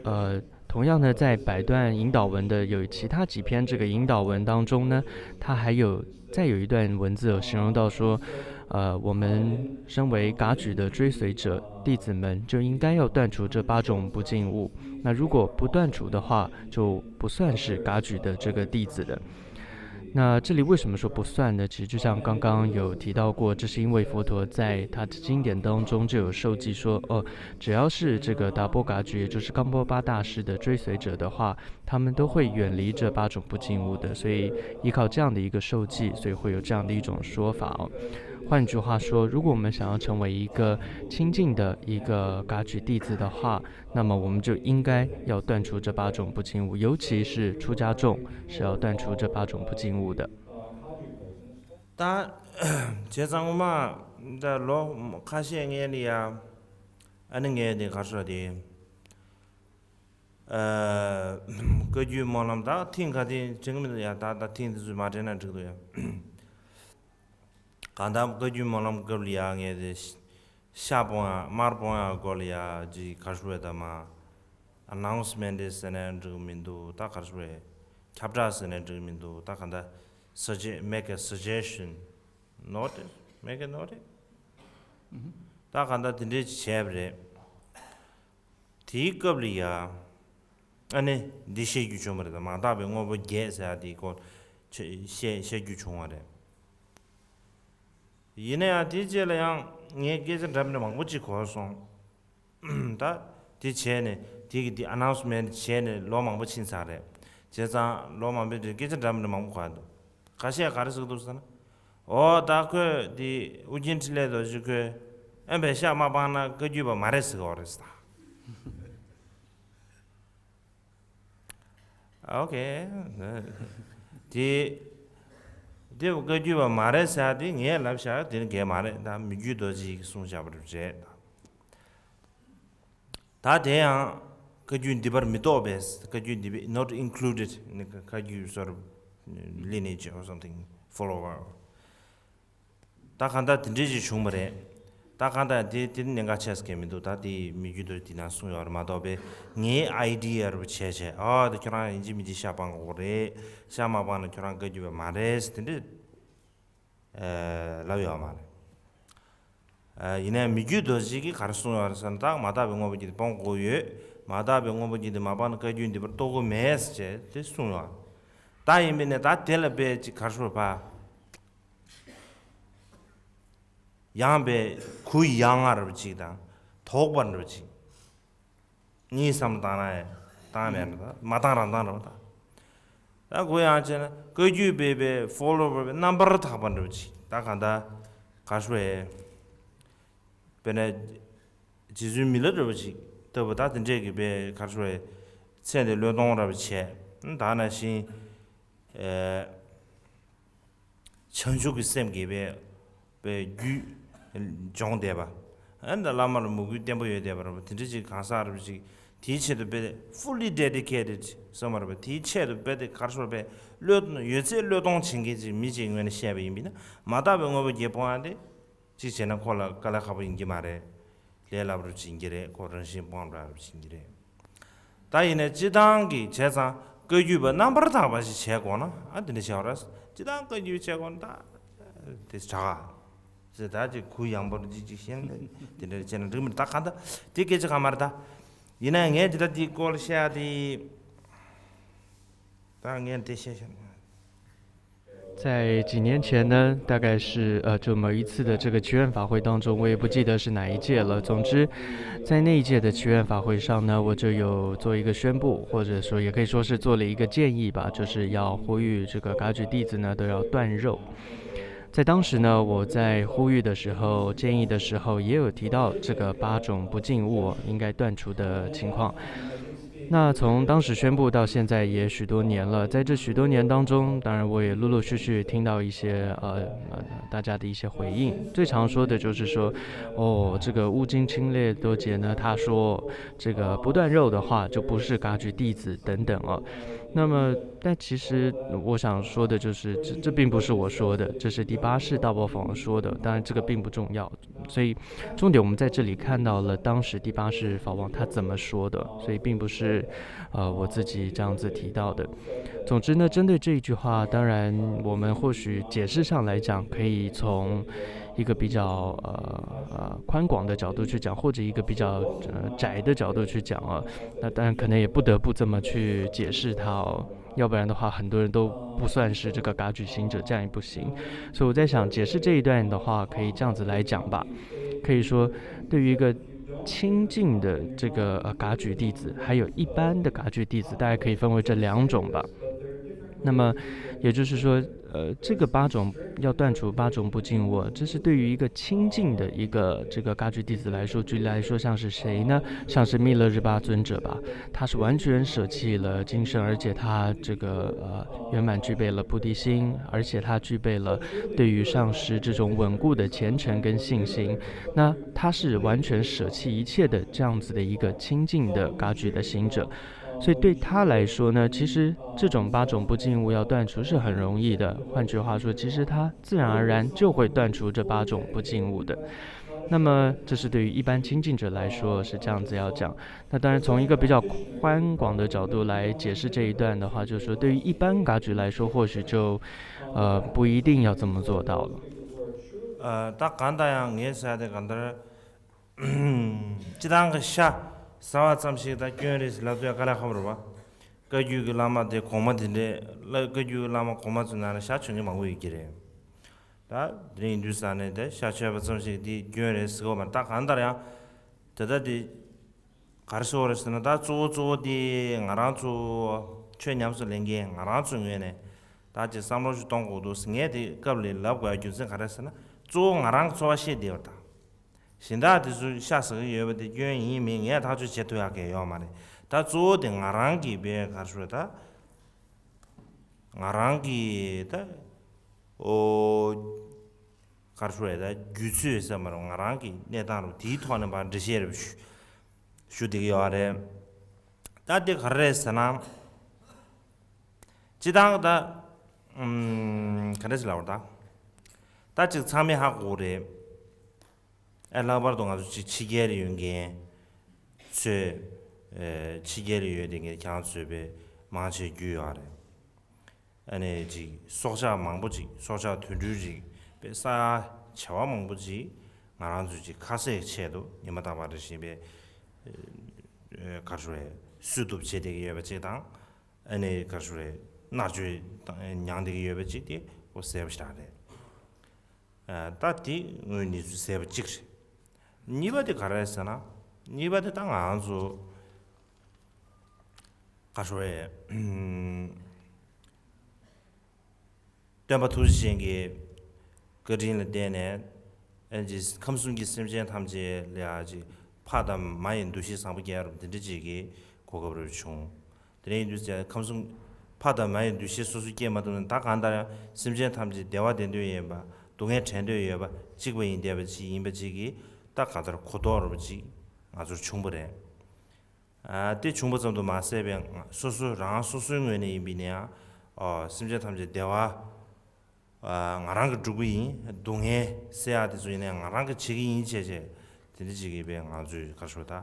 呃，同样呢，在百段引导文的有其他几篇这个引导文当中呢，它还有再有一段文字有形容到说，呃，我们身为噶举的追随者弟子们就应该要断除这八种不净物。那如果不断除的话，就不算是噶举的这个弟子了。那这里为什么说不算呢？其实就像刚刚有提到过，这是因为佛陀在他的经典当中就有受记说，哦，只要是这个达波噶举，也就是冈波巴大师的追随者的话，他们都会远离这八种不净物的。所以依靠这样的一个受记，所以会有这样的一种说法哦。换句话说，如果我们想要成为一个清净的一个噶举弟子的话，那么我们就应该要断除这八种不净物，尤其是出家众是要断除这八种不净物的。 ད་བྱས་ཙང་ངོ་མ་ད་ལོ་ཁ་ཤས་ངས་ནི་ཡ་ཨ་ནི་ངས་དེ་ག་ཤོད་དེ། བཀའ་བརྒྱུད་སྨོན་ལམ་ད་ཐེངས་ག་དེ་དྲན་གི་མི་འདུག་ཡ། ད་ད་ཐེངས་དེ་ཚོ་མ་དྲན་ན་འགྲིག་འདུག་ཡ། གང་ལྟར་བཀའ་བརྒྱུད་སྨོན་ལམ་སྐབས་ལ་ཡ་ངས་དེ་ཤ་སྤོང་ཡ་དམར་སྤོང་ཡ་སྐོར་ལ་ཡ་ཅིག་ག་ཤོད་ད་མ་ཨ་ནའུན་སི་མེན་ཊི་ཟེར་ན་འགྲིག་གི་མི་འདུག་ད་ག་ཤོད་ཁྱབ་བསྒྲགས་ཟེར་ན་འགྲིག་གི་མི་འདུག་ད་གང་ལྟར་སུ་ཇེ་make a suggestion, notice, make a notice. ད་གང་ལྟར་དེ་འདྲས་ཅིག་བྱས་པ་རེད། དེའི་སྐབས་ལ་ཡ་ཨ་ནི་འདི་བཤད་རྒྱུ་བྱུང་བ་རེད། ད་མ་དག་པའི་དངོས་པོ་བརྒྱད་ཟེར་ཡ་དེའི་སྐོར་བཤད་བཤད་རྒྱུ་བྱུང་བ་རེད། ཡིན་ན་ཡང་དེའི་རྗེས་ལ་ཡང་ངས་སྐད་ཆ་འདྲ་མི་འདྲ་མང་པོ་ཅིག་གོ་སོང་། ད་དེ་བྱས་ནས་དེ་གི་དེ་ཨ་ནའུན་སི་མེན་ཊི་བྱས་ནས་ལོ་མང་པོ་ཕྱིན་ཚར་རེད། བྱས་ཙང་ལོ་མང་པོའི་དུས་སྐད་ཆ་འདྲ་མི་འདྲ་མང་པོ་གོ་ཡ་འདུག་ཁ་ཤས་ག་རེ་ཟེར་གི་འདུག་ཟེར་ན། འོ་ད་ཁོས་དེ་ཨུ་རྒྱན་འཕྲིན་ལས་རྡོ་རྗེ་ཁོས་ཨེ་བས་ཤ་མ་སྤངས་ན་བཀའ་བརྒྱུད་པ་མ་རེད་ཟེར་གི་ཡོད་རེད་ཟེར། ཨོ་ཁེ། དེ་དེ་བཀའ་བརྒྱུད་པ་མ་རེད་ཟེར་དེ་ངས་ལབ་བཞག་དེ་ནི་འགལ་མ་རེད། ད་མི་རྒྱུད་རྡོ་རྗེ་ཡིས་གསུངས་བཞག་པ་རེད། ད་དེ་ཡང་བཀའ་བརྒྱུད་འདི་པར་མི་གཏོགས་པས། བཀའ་བརྒྱུད་འདི་པའི་not included ནི་བཀའ་བརྒྱུད་སོར་lineage or something follower ད་གང་ལྟར་དེ་འདྲས་ཅིག་བྱུང་བ་རེད། ད་གང་ལྟར་དེ་དེ་ནི་གནད་འགག་ཆགས་ཀྱི་མི་འདུག་ད་དེ་མི་རྒྱུད་དུ་དེ་ན་གསུངས་ཡོད་རེད་མ་གཏོགས་པས་ངའི་ཨའི་ཌི་ཡ་རུ་བྱས་བྱས་ཨ་དེ་ཁྱོད་རང་ཡིན་གཅིག་མིན་གཅིག་ཤ་སྤང་དགོས་རེད། ཤ་མ་སྤངས་ན་ཁྱོད་རང་བཀའ་བརྒྱུད་པ་མ་རེད་དེ་འདྲས་ལབ་ཡོད་མ་རེད། ཡིན་ནའི་མི་རྒྱུད་རྡོ་རྗེ་གིས་ག་རེ་གསུངས་ཡོད་རེད་ཟེར་ན། ད་མ་དག་པའི་དངོས་པོ་བརྒྱད་དེ་སྤོང་དགོས་ཡོད། མ་དག་པའི་དངོས་པོ་བརྒྱད་དེ་མ་སྤངས་ན་བཀའ་བརྒྱུད་འདི་པར་གཏོགས་ཀྱི་མེད་ཅེས་དེ་གསུངས་ཡོད། ད་ཡིན་པས་ན་ད་དེ་ལ་དཔེ་ཅིག་ག་རེ་ཟེར་བ། ཡང་དཔེ་གུ་ཡངས་པ་འདྲ་པོ་ཅིག་དང་དོག་པ་འདྲ་པོ་ཅིག་གཉིས་བསམ་བློ་བཏང་ན་ཡང་བཏང་མེད་ན་ད་མ་བཏང་རང་བཏང་རེད་པ། ད་ད་གུ་ཡངས་བྱས་ན་བཀའ་བརྒྱུད་པའི་པའི་ཕོ་ལོ་བར་པའི་རྣམ་པར་དག་པ་འདྲ་པོ་ཅིག་ད་གང་ལྟར་ག་རེ་ཟེར་བས། དཔེར་ན་རྗེ་བཙུན་མི་ལ་འདྲ་པོ་ཅིག་ལྟ་བུ་ད་དེ་འདྲས་ཀྱི་པའི་ག་རེ་ཟེར་བས། ཚེ་འདི་བློས་གཏོང་འདྲ་པོ་བྱས། ད་ནང་བཞིན་ཨེ། བྱང་ཆུབ་ཀྱི་སེམས་ཀྱི་པའི་པའི་རྒྱུད་སྦྱོང་བསྡད་པ། ཨ་ནི་བླ་མ་ལ་མོས་གུས་བརྟན་པོ་ཡོད་བསྡད་པ་རེད་པ། དེ་འདྲ་ཅིག་གང་ཟག་རེད་པ་ཅིག་དེའི་ཆེད་དུ་དཔེ་fully dedicated སོང་བ་རེད་པ། དེའི་ཆེད་དུ་དཔེ་དེ་ག་རེ་ཟེར་བས། བློས་ཡོད་ཚད་བློས་གཏོང་བྱེད་མཁན་ཅིག་མི་ཅིག་ངོས་ནས་བཤད་པ་ཡིན་པས་ན་མ་དག་པའི་དངོས་པོ་བརྒྱད་སྤོང་ཡ་དེ། གཅིག་བྱས་ན་ཁོ་ལ་དཀའ་ལས་ཁག་པོ་ཡིན་གྱི་མ་རེད། ལས་སླ་པོ་ཅིག་ཡིན་གྱི་རེད། ཁོ་རང་བཞིན་སྤོང་འགྲོ་ཡ་ཅིག་ཡིན་གྱི་རེད། ད་ཡིན་ནའི་སྤྱིར་བཏང་གི་བྱས་ཙང་བཀའ་བརྒྱུད་པ་རྣམ་པར་དག་པ་ཞིག་བྱས་དགོས་ན་ཨ་དེ་འདྲ་བྱས་པ་རེད། སྤྱིར་བཏང་བཀའ་བརྒྱུད་བྱས་དགོས་ན་ད་དེ་དྲག་ཟེར་ད་ཅིག་གུ་ཡངས་པོར་ཅིག་ཅིག་བཤད་ན་དེ་འདྲ་བྱས་ན་འགྲིག་མི་འདུག་ད་གང་ལྟར་དེ་སྐད་ཆ་གང་མ་རེད་ད། ཡིན་ནའི་ངས་དེ་ད་དེའི་སྐོར་བཤད་ཡ་དེ་ད་ངས་དེ་བཤད་བཤད། 在几年前呢，大概是呃，就某一次的这个祈愿法会当中，我也不记得是哪一届了。总之，在那一届的祈愿法会上呢，我就有做一个宣布，或者说也可以说是做了一个建议吧，就是要呼吁这个噶举弟子呢都要断肉。在当时呢，我在呼吁的时候、建议的时候，也有提到这个八种不净物应该断除的情况。那从当时宣布到现在也许多年了，在这许多年当中，当然我也陆陆续续听到一些呃呃大家的一些回应，最常说的就是说，哦，这个乌金侵略多杰呢，他说这个不断肉的话就不是噶举弟子等等哦。那么，但其实我想说的就是，这这并不是我说的，这是第八世大宝法王说的，当然这个并不重要。所以重点我们在这里看到了当时第八世法王他怎么说的，所以并不是呃我自己这样子提到的。总之呢，针对这一句话，当然我们或许解释上来讲，可以从一个比较呃呃宽广的角度去讲，或者一个比较呃窄的角度去讲啊。那当然可能也不得不这么去解释它哦。要不然的话，很多人都不算是这个噶举行者，这样也不行。所以我在想，解释这一段的话，可以这样子来讲吧。可以说，对于一个清净的这个呃噶举弟子，还有一般的噶举弟子，大概可以分为这两种吧。那么也就是说，呃，这个八种要断除八种不净物，这是对于一个亲近的一个这个噶举弟子来说，举例来说，像是谁呢？像是密勒日巴尊者吧，他是完全舍弃了今生，而且他这个呃圆满具备了菩提心，而且他具备了对于上师这种稳固的虔诚跟信心。那他是完全舍弃一切的这样子的一个亲近的噶举的行者。所以对他来说呢，其实这种八种不净物要断除是很容易的。换句话说，其实他自然而然就会断除这八种不净物的。那么，这是对于一般亲近者来说是这样子要讲。那当然，从一个比较宽广的角度来解释这一段的话，就是说，对于一般噶举来说，或许就，呃，不一定要这么做到了。ཨ། ད་གང་ལྟར་ཡང་ངས་ཟེར་ཡ་དེ་གང་ལྟར། སྤྱི་བཏང་གི་ཤ་ཟ་བ་ཙམ་ཞིག་ད་སྐྱོན་རེད་ཟེར་ལབ་དུས་དཀའ་ལས་ཁག་པོ་རེད་པ། བཀའ་བརྒྱུད་ཀྱི་བླ་མ་དེ་གོང་མ་དེ་འདྲས་བླ་བཀའ་བརྒྱུད་ཀྱི་བླ་མ་གོང་མ་ཚོའི་ནང་ནས་ཤ་མཆོད་མཁན་མང་པོ་ཡོད་ཀྱི་རེད། ད་དེ་རིང་ཡིན་དུས་ས་ནས་དེ་ཤ་མཆོད་པ་ཙམ་ཞིག་དེ་སྐྱོན་རེད་ཟེར་གོ་མ་རེད། ད་གང་ལྟར་ཡང་དེ་ལྟ་དེ་ག་རེ་ཟེར་བ་རེད་ཟེར་ན། ད་གཙོ་བོ་གཙོ་བོ་དེ་ང་རང་ཚོ་ཆོས་ཉམས་སུ་ལེན་མཁན་ང་རང་ཚོའི་ངོས་ནས་ད་ཅིག་བསམ་བློ་ཞིག་གཏོང་དགོས་འདུག་ཟེར། ངས་དེ་སྐབས་ལ་ལབ་དགོས་ཡ་རྒྱུ་མཚན་ག་རེ་ཟེར་ན། གཙོ་བོ་ང་རང་གི་འཚོ་བ་ཤེས་བསྡད་པ་དང་། གཞན་དག་དེ་ཚོས་ཤ་ཟ་གི་ཡོད་པ་དེ་སྐྱོན་ཡིན་མིན་ངས་ཐག་གཅོད་བྱེད་ཐུབ་ཡག་གི་ཡོད་མ་རེད། ད་གཙོ་བོ་དེ་ང་རང་གི་བའི་ག་རེ་ཞུ་རེད་ད། ང་རང་གི་ད་ཨོ་ག་རེ་ཞུ་རེད་ད། རྒྱུད་ཚོད་ཟེར་མ་རེད། ང་རང་གི་གནས་སྟངས་རུ་དེའི་ཐོག་ནས་ཕར་འགྲེལ་བཤད་རུ་ཞུ་ཞུ་བསྡད་ཀྱི་ཡོད་རེད། ད་དེ་ག་རེ་རེད་ཟེར་ན། སྤྱི་བཏང་ད་ཨམ་ག་རེ་ཟེར་ལབ་རེད་ད། ད་ཅིག་ཚང་མས་ཧ་གོ་གི་རེད། ཨ། ལྷག་པར་དུ་ང་ཚོ་ཕྱི་ཕྱི་རྒྱལ་ལ་ཡོད་མཁན་ཚོས། ཨེ། ཕྱི་རྒྱལ་ལ་ཡོད་དེ་ངས་ཁྱེད་རང་ཚོས་དཔེ་མང་ཆེ་རྒྱུས་ཡོད་རེད། ཨ་ནི་ཅིག་སྲོག་ཆགས་མང་པོ་ཅིག་སྲོག་ཆགས་དུད་འགྲོའི་རིགས་དཔེ་ས་ཆེ་བ་མང་པོ་ཅིག་ང་རང་ཚོས་ཅིག་ཁ་ཟས་ཆེད་དུ་ཉི་མ་རྟག་པར་རེ་བཞིན་དཔེ་ཨེ། ག་རེ་ཞུ་རེད། གསོད་གཏུབ་བྱེད་བསྡད་ཀྱི་ཡོད་པ་ཅིག་དང་། ཨ་ནི་ག་རེ་ཞུ་རེད། མནར་གཅོད་དང་མྱངས་བསྡད་ཀྱི་ཡོད་པ་ཅིག་དེ་ཁོ་ཟེར་བ་ཞིག་རང་རེད། ཨ། ད་དེ་དངོས་གནས་ཚུལ་གསལ་པོ་གཅིག་རེད། གཉིས་པ་དེ་ག་རེ་རེད་ཟེར་ན། གཉིས་པ་དེ་ད་ང་རང་ཚོ་ག་རེ་ཞུ་རེད། སྟོན་པ་ཐུགས་རྗེ་ཅན་གྱི་བཀའ་དྲིན་ལ་བརྟེན་ནས། ཨ་ནི་ཁམས་གསུམ་གྱི་སེམས་ཅན་ཐམས་ཅད་ལ་ཡ་ཅིག་ཕ་དང་མ་ཡི་འདུ་ཤེས་བཟང་པོ་སྐྱེ་ཡ་རབས་དེ་འདྲ་ཅིག་གི་གོ་སྐབས་རེ་བྱུང་། དེ་ནས་ཡིན་དུས་ཙང་ཁམས་གསུམ་ཕ་དང་མ་ཡི་འདུ་ཤེས་སོ་སོ་སྐྱེས་མ་ཐུབ་ན། ད་གང་ལྟར་ཡང་སེམས་ཅན་ཐམས་ཅད་བདེ་བ་བདེ་འདོད་ཡིན་པ། སྡུག་བསྔལ་བྲལ་འདོད་ཡོད་པ་གཅིག་པ་ཡིན་བསྡད་པ་ཅིག་ཡིན་པ་ཅིག་གིས་ད་གང་ལྟར་གོ་རྟོགས་རེད་པ་ཅིག་ང་ཚོར་བྱུང་བ་རེད། ཨ། དེ་བྱུང་བ་ཙམ་དུ་མ་ཟད་པའི་སོ་སོ་རང་སོ་སོའི་ངོས་ནས་ཡིན་པ་ཡིན་ན་ཡང་། ཨོ། སེམས་ཅན་ཐམས་ཅད་བདེ་བ་ཨ་ང་རང་གིས་སྒྲུབ་ཀྱི་ཡིན། སྡུག་བསྔལ་སེལ་ཡག་དེ་ཚོ་ཡིན་ན་ཡང་ང་རང་གིས་བྱེད་ཀྱི་ཡིན་བྱས་བྱས། དེ་འདྲ་ཅིག་གིས་དཔེ་ང་ཚོས་ག་རེ་ཞུ་ད།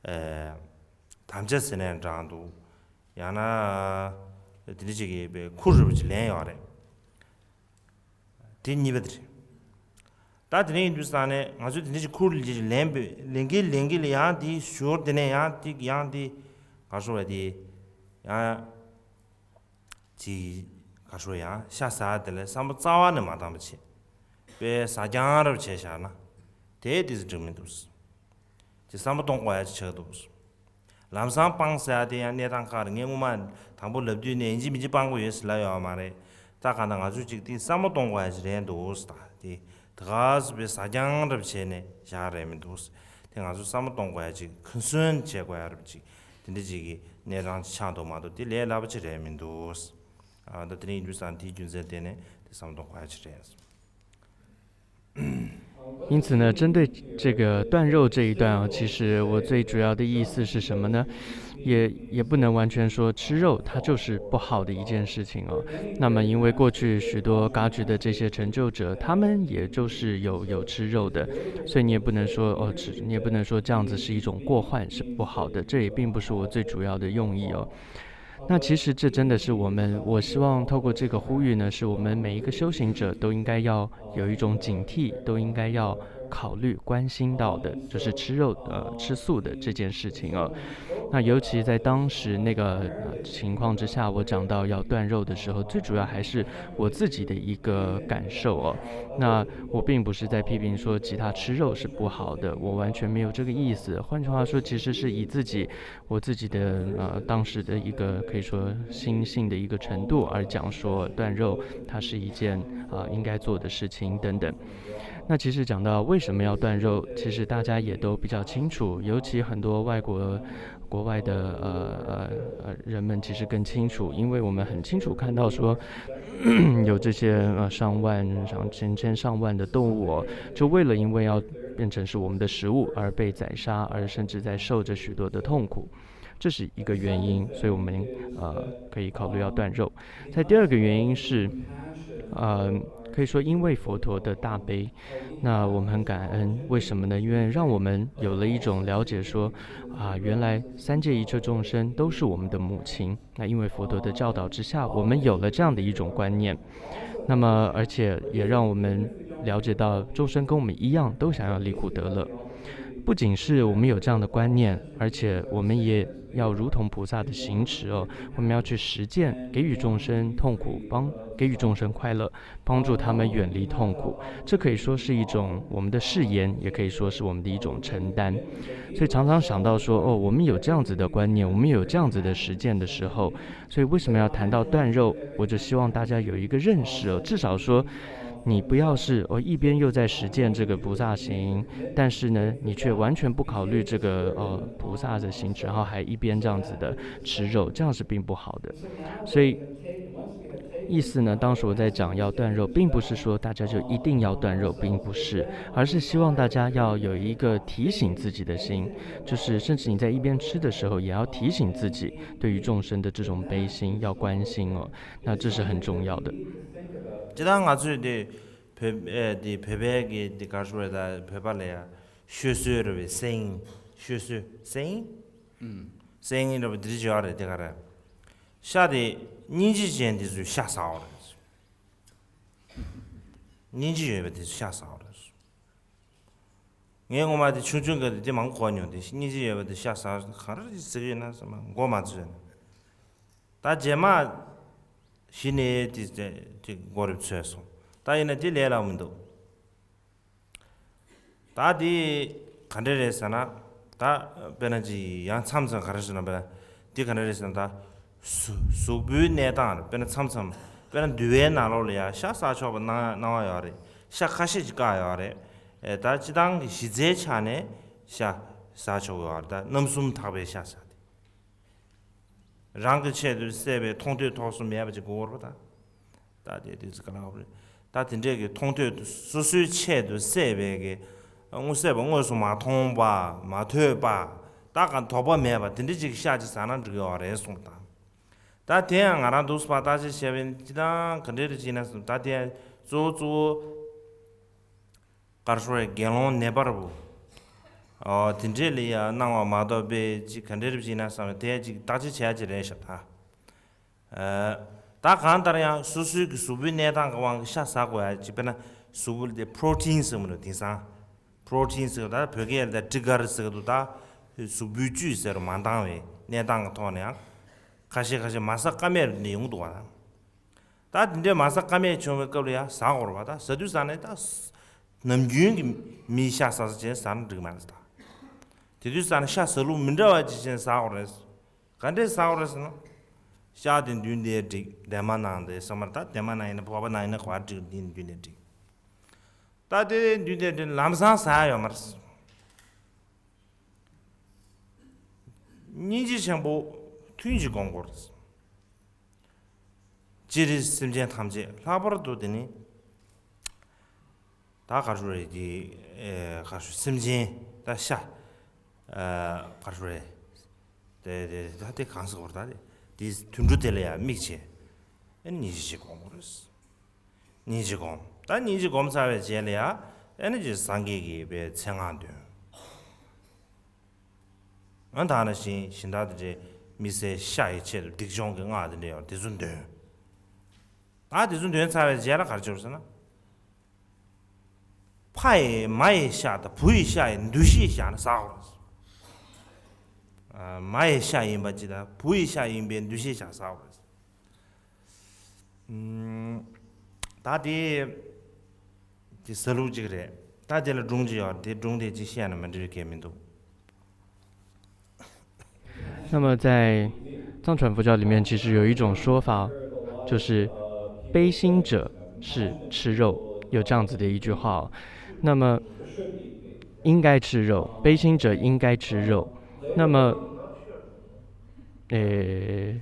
ཨེ། དམ་བཅའ་ཟེར་ནའང་འདྲ་འདུག་ཡང་ན་དེ་འདྲ་ཅིག་གི་དཔེ་ཁུར་རེ་བ་ཅིག་ལེན་ཡོད་རེད། དེ་གཉིས་པ་དེ་རེད། ད་དེ་རིང་ཡིན་དུས་ཙང་ནས་ང་ཚོས་དེ་འདྲ་ཅིག་ཁུར་ཅིག་ལེན་པའི་ལེན་གིན་ལེན་གིན་ལ་ཡང་དེའི་ཞོར་དེ་ནས་ཡང་དེ་ཡང་དེ་ག་རེ་ཞུ་བ་དེ་ཡང་ཅིག་ག་རེ་ཞུ་ཡང་ཤ་ཟ་དེ་ལ་བསམ་བློ་རྩ་བ་ནས་མ་བཏང་བ་བྱས། དཔེ་ཟ་རྐྱང་རེ་བྱས་བཞག་ན་དེ་དེ་ཚོ་འགྲིག་མི་འདུག་ཅིག་བསམ་བློ་གཏོང་དགོས་ཡ་ཅིག་ཆགས་འདུག་ལམ་སང་སྤང་ཟེར་ཡ་དེ་ཡང་གནས་སྟངས་ཁག་རེད། ངས་སྔོན་མ་དང་པོ་ལབ་དུས་ནས་ཡིན་གཅིག་མིན་གཅིག་སྤང་དགོས་ཡོད་ཟེར་ལབ་ཡོད་མ་རེད། ད་གང་ལྟར་ང་ཚོས་ཅིག་དེ་བསམ་བློ་གཏོང་དགོས་ཡ་ཅིག་རེད་འདུག་ད་དེ་ད་ག་ཟེ་དཔེ་ཟ་རྐྱང་རེ་བྱས་ནས་བཞག་རེད་མི་འདུག་དེ་ང་ཚོས་བསམ་བློ་གཏོང་དགོས་ཡ་ཅིག་ཁུ་སོན་བྱེད་དགོས་ཡ་རེད་ཅིག་དེ་འདྲ་ཅིག་གི་གནས་སྟངས་ཅིག་ཆགས་འདུག་མ་གཏོགས་དེ་ལས་སླ་པོ་ཅིག་རེད་མི་འདུག་ཨ། ད་དེ་རིང་ཡིན་དུས་ཙང་དེའི་རྒྱུ་མཚན་བརྟེན་ནས་དེ་བསམ་བློ་གཏོང་དགོས་ཡ་ཅིག་རེད།因此呢，针对这个断肉这一段啊，其实我最主要的意思是什么呢？也也不能完全说吃肉，它就是不好的一件事情哦。那么，因为过去许多噶举的这些成就者，他们也就是有有吃肉的，所以你也不能说哦，吃你也不能说这样子是一种过患，是不好的。这也并不是我最主要的用意哦。那其实这真的是我们，我希望透过这个呼吁呢，是我们每一个修行者都应该要有一种警惕，都应该要考虑、关心到的，就是吃肉、呃，吃素的这件事情啊。那尤其在当时那个呃情况之下，我讲到要断肉的时候，最主要还是我自己的一个感受哦。那我并不是在批评说其他吃肉是不好的，我完全没有这个意思。换句话说，其实是以自己我自己的呃当时的一个可以说心性的一个程度而讲说断肉它是一件啊、呃应该做的事情等等。那其实讲到为什么要断肉，其实大家也都比较清楚，尤其很多外国国外的呃呃呃人们其实更清楚，因为我们很清楚看到说有这些呃上万上千千上万的动物哦，就为了因为要变成是我们的食物而被宰杀，而甚至在受着许多的痛苦。这是一个原因，所以我们呃可以考虑要断肉。在第二个原因是，呃，可以说因为佛陀的大悲，那我们很感恩。为什么呢？因为让我们有了一种了解说，啊，原来三界一切众生都是我们的母亲。那因为佛陀的教导之下，我们有了这样的一种观念。那么，而且也让我们了解到众生跟我们一样，都想要离苦得乐。不仅是我们有这样的观念，而且我们也要如同菩萨的行持哦，我们要去实践，给予众生痛苦，帮给予众生快乐，帮助他们远离痛苦。这可以说是一种我们的誓言，也可以说是我们的一种承担。所以常常想到说，哦，我们有这样子的观念，我们有这样子的实践的时候，所以为什么要谈到断肉？我就希望大家有一个认识哦，至少说，你不要是哦一边又在实践这个菩萨行，但是呢，你却完全不考虑这个呃菩萨的行持，然后还一边这样子的吃肉，这样是并不好的。所以意思呢，当时我在讲要断肉，并不是说大家就一定要断肉，并不是，而是希望大家要有一个提醒自己的心，就是甚至你在一边吃的时候，也要提醒自己对于众生的这种悲心要关心哦，那这是很重要的。 ཇི་ལྟར་ང་ཚོས་འདི་བོད་ཨེ་འདི་བོད་པའི་གི་འདི་ག་རེ་ཟེར་བ་ད་བོད་པ་ལ་ཡ་ཤོད་སྲོལ་རེད་པས། སེང་ཤོད་སྲོལ་སེང་སེང་རེད་པས། འདི་རིགས་ཡོད་རེད། དེ་ག་རེད། ཤ་དེ་སྙིང་རྗེ་ཅན་དེ་ཚོས་ཤ་ཟ་བ་རེད། སྙིང་རྗེ་ཡོད་པ་དེ་ཚོས་ཤ་ཟ་བ་རེད། ངས་ངོ་མ་དེ་ཆུང་ཆུང་ག་དེ་དེ་མང་གོ་མྱོང་། དེ་སྙིང་རྗེ་ཡོད་པ་དེ་ཤ་ཟ་ག་རེ་ཟེར་གྱི་ཡོད་ན་ཟེར་མ་མགོ་མ་ཚོས་ན། ད་རྗེས་མ་གཞི་ནས་དེ་དེ་མགོ་རིལ་ཚོས་སོང་། ད་ཡིན་ན་དེ་ལས་སླ་པོ་མི་འདུག་ད་དེ་ག་འདྲ་རེད་ཟེར་ན། ད་དཔེར་ན་ཅིག་ཡང་མཚམས་མཚམས་ག་རེ་ཟེར་ན། དཔེར་ན་དེ་ག་འདྲ་རེད་ཟེར་ན། ད་གཟུགས་གཟུགས་པོའི་གནས་སྟངས་རེད། དཔེར་ན་མཚམས་མཚམས་དཔེར་ན་འདུལ་བའི་ནང་ལོགས་ལ་ཡང་ཤ་ཟ་ཆོག་པ་གནང་གནང་བ་ཡོད་རེད། ཤ་ཁ་ཤས་ཅིག་བཀག་ཡོད་རེད། ཨེ་ད་སྤྱི་བཏང་གི་གཞི་རྩའི་ཆ་ནས་ཤ་ཟ་ཆོག་གི་ཡོད་རེད། ད་རྣམ་གསུམ་དག་པའི་ཤ་ཟ་དེ། རང་གི་ཆེད་དུ་བསད་པའི་མཐོང་ཐོས་ཐོགས་སུ་མེད་པ་ཅིག་དགོས་པ་རེད། ད་ད་དེ་དུས་ཚོད་ག་ལ་བ་རེད། ད་དེ་འདྲས་ཀྱི་མཐོང་ཐོས་སོ་སོའི་ཆེད་དུ་བསད་པའི་གི་དངོས་བསད་པ་དངོས་སུ་མ་མཐོང་པ་མ་ཐོས་པ། ད་ག་དོགས་པ་མེད་པ་དེ་འདྲས་ཅིག་ཤ་ཅིག་ཟ་ན་འགྲིག་ཡོད་རེད་གསུངས་པ་དང་། ད་དེ་ཡང་ང་རང་འདུག་སེ་བརྟག་དཔྱད་བྱས་པ་ཡིན་ན་ཅི་དང་ག་འདྲས་རེད་ཅེ་ན། ད་དེ་ཡང་གཙོ་བོ་གཙོ་བོ། ག་རེ་ཟེར་དགེ་སློང་ནད་པ་རེད་པོ། ཨོ་དེ་འདྲས་ལ་ཡ་གནང་བ་མ་གཏོགས་པའི་ཅིག་ག་འདྲས་རེད་ཅེ་ན་བསམ་པའི་དེ་ཅིག་བརྟག་དཔྱད་བྱེད་ཡ་ཅིག་རེད་ཤག་ད། ཨ་ད་གང་ལྟར་ཡང་སོ་སོའི་གི་གཟུགས་པོའི་གནས་སྟངས་ཀྱི་དབང་གིས་ཤ་ཟ་དགོས་ཡ་ཅིག་དཔེར་ན་གཟུགས་པོ་ལ་དེ་པྲོ་ཊིན་ཟེར་མི་འདུག་དེང་སང་པྲོ་ཊིན་ཟེར་གི་འདུག་ད་བོད་སྐད་ལ་ད་ཊི་གར་ཟེར་གི་འདུག་ད་གཟུགས་པོའི་བཅུད་ཟེར་མ་འདང་བའི་གནས་སྟངས་ཀྱི་ཐོག་ནས་ཡང་ཁ་ཤས་ཁ་ཤས་མ་ཟ་ཀ་མེད་ནས་ཡོང་འདུག་བ། ད་དེ་འདྲའི་མ་ཟ་ཀ་མེད་བྱུང་བའི་སྐབས་ལ་ཡང་ཟ་དགོས་རེད་པ། ད་ཟ་དུས་ཟ་ནས་ད་ནམ་རྒྱུན་གྱི་མིའི་ཤ་ཟ་ས་བྱས་ཟ་ན་འགྲིག་མ་རེད་ད། དེ་དུས་ཟ་ན་ཤ་ཟ་ལུགས་མི་འདྲ་བ་ཅིག་བྱས་ཟ་དགོས་རེད། ག་འདྲས་ཟ་དགོས་རེད་ཟེར་ན། ཤ་དེ་མདུན་དེ་འགྲིག་དེ་མ་ནང་དེ་ཟ་མ་རེད། ད་དེ་མ་ནང་ཡིན་ན་ཕོར་པ་ནང་ཡིན་ན་ག་པར་འགྲིག་དེ་མདུན་དེ་འགྲིག་ད་དེ་མདུན་དེ་འགྲིག་ལམ་སང་ཟ་ཡ་ཡོད་མ་རེད། སྙིང་རྗེ་ཆེན་པོ་ཐུན་གཅིག་སྒོམ་དགོས་རེད། སྤྱིར་སེམས་ཅན་ཐམས་ཅད་ལྷག་པར་དུ་དེ་ནི་ད་ག་རེ་ཟེར་དགོས་རེད། དེ་ཨེ་ག་རེ་ཟེར་སེམས་ཅན་ད་ཤ་ཨ་ག་རེ་ཟེར་དགོས་རེད། དེ་དེ་ད་དེ་གང་ཟེར་དགོས་རེད། ད་དེ་དེ་དུད་འགྲོ་དེ་ལ་ཡང་དམིགས་བྱས་ཨེ་སྙིང་རྗེ་ཅིག་སྒོམ་དགོས་རེད། སྙིང་རྗེ་སྒོམ། ད་སྙིང་རྗེ་སྒོམ་ཚར་བའི་རྗེས་ལ་ཡང་ཨེ་ནི་ཅིག་སངས་རྒྱས་ཀྱི་པའི་མཚན་སྔགས་འདོན། ཨ་ད་ནང་བཞིན་གཞན་དག་དེ་འདྲའི་མི་བསད་ཤ་ཡི་ཆེད་དུ་སྡིག་སྦྱོང་གི་སྔགས་དེ་འདྲ་ཡོད་དེ་ཚོ་འདོན། ད་དེ་ཚོ་འདོན་ཚར་བའི་རྗེས་ལ་ག་རེ་བྱེད་དགོས་ཟེར་ན། ཕ་ཡི་མ་ཡི་ཤ་དང་བུ་ཡི་ཤ་ཡི་འདུ་ཤེས་བཞག་ནས་ཟ་དགོས་ མ་ཡི་ཤ་ཡིན་པ་ཅིག་དང་བུ་ཡི་ཤ་ཡིན་པའི་འདུ་ཤེས་བཞག་ས་བ་རེད། ད་དེ་དེ་ཟ་ལུགས་ཅིག་རེད། ད་དེ་ལ་སྒྲུང་ཅིག་ཡོད། དེ་སྒྲུང་དེ་ཅིག་བཤད་ན་མི་འགྲིག་གི་མི་འདུག那么在藏传佛教里面，其实有一种说法，就是悲心者是吃肉，有这样子的一句话哦。那么应该吃肉，悲心者应该吃肉。那么，诶，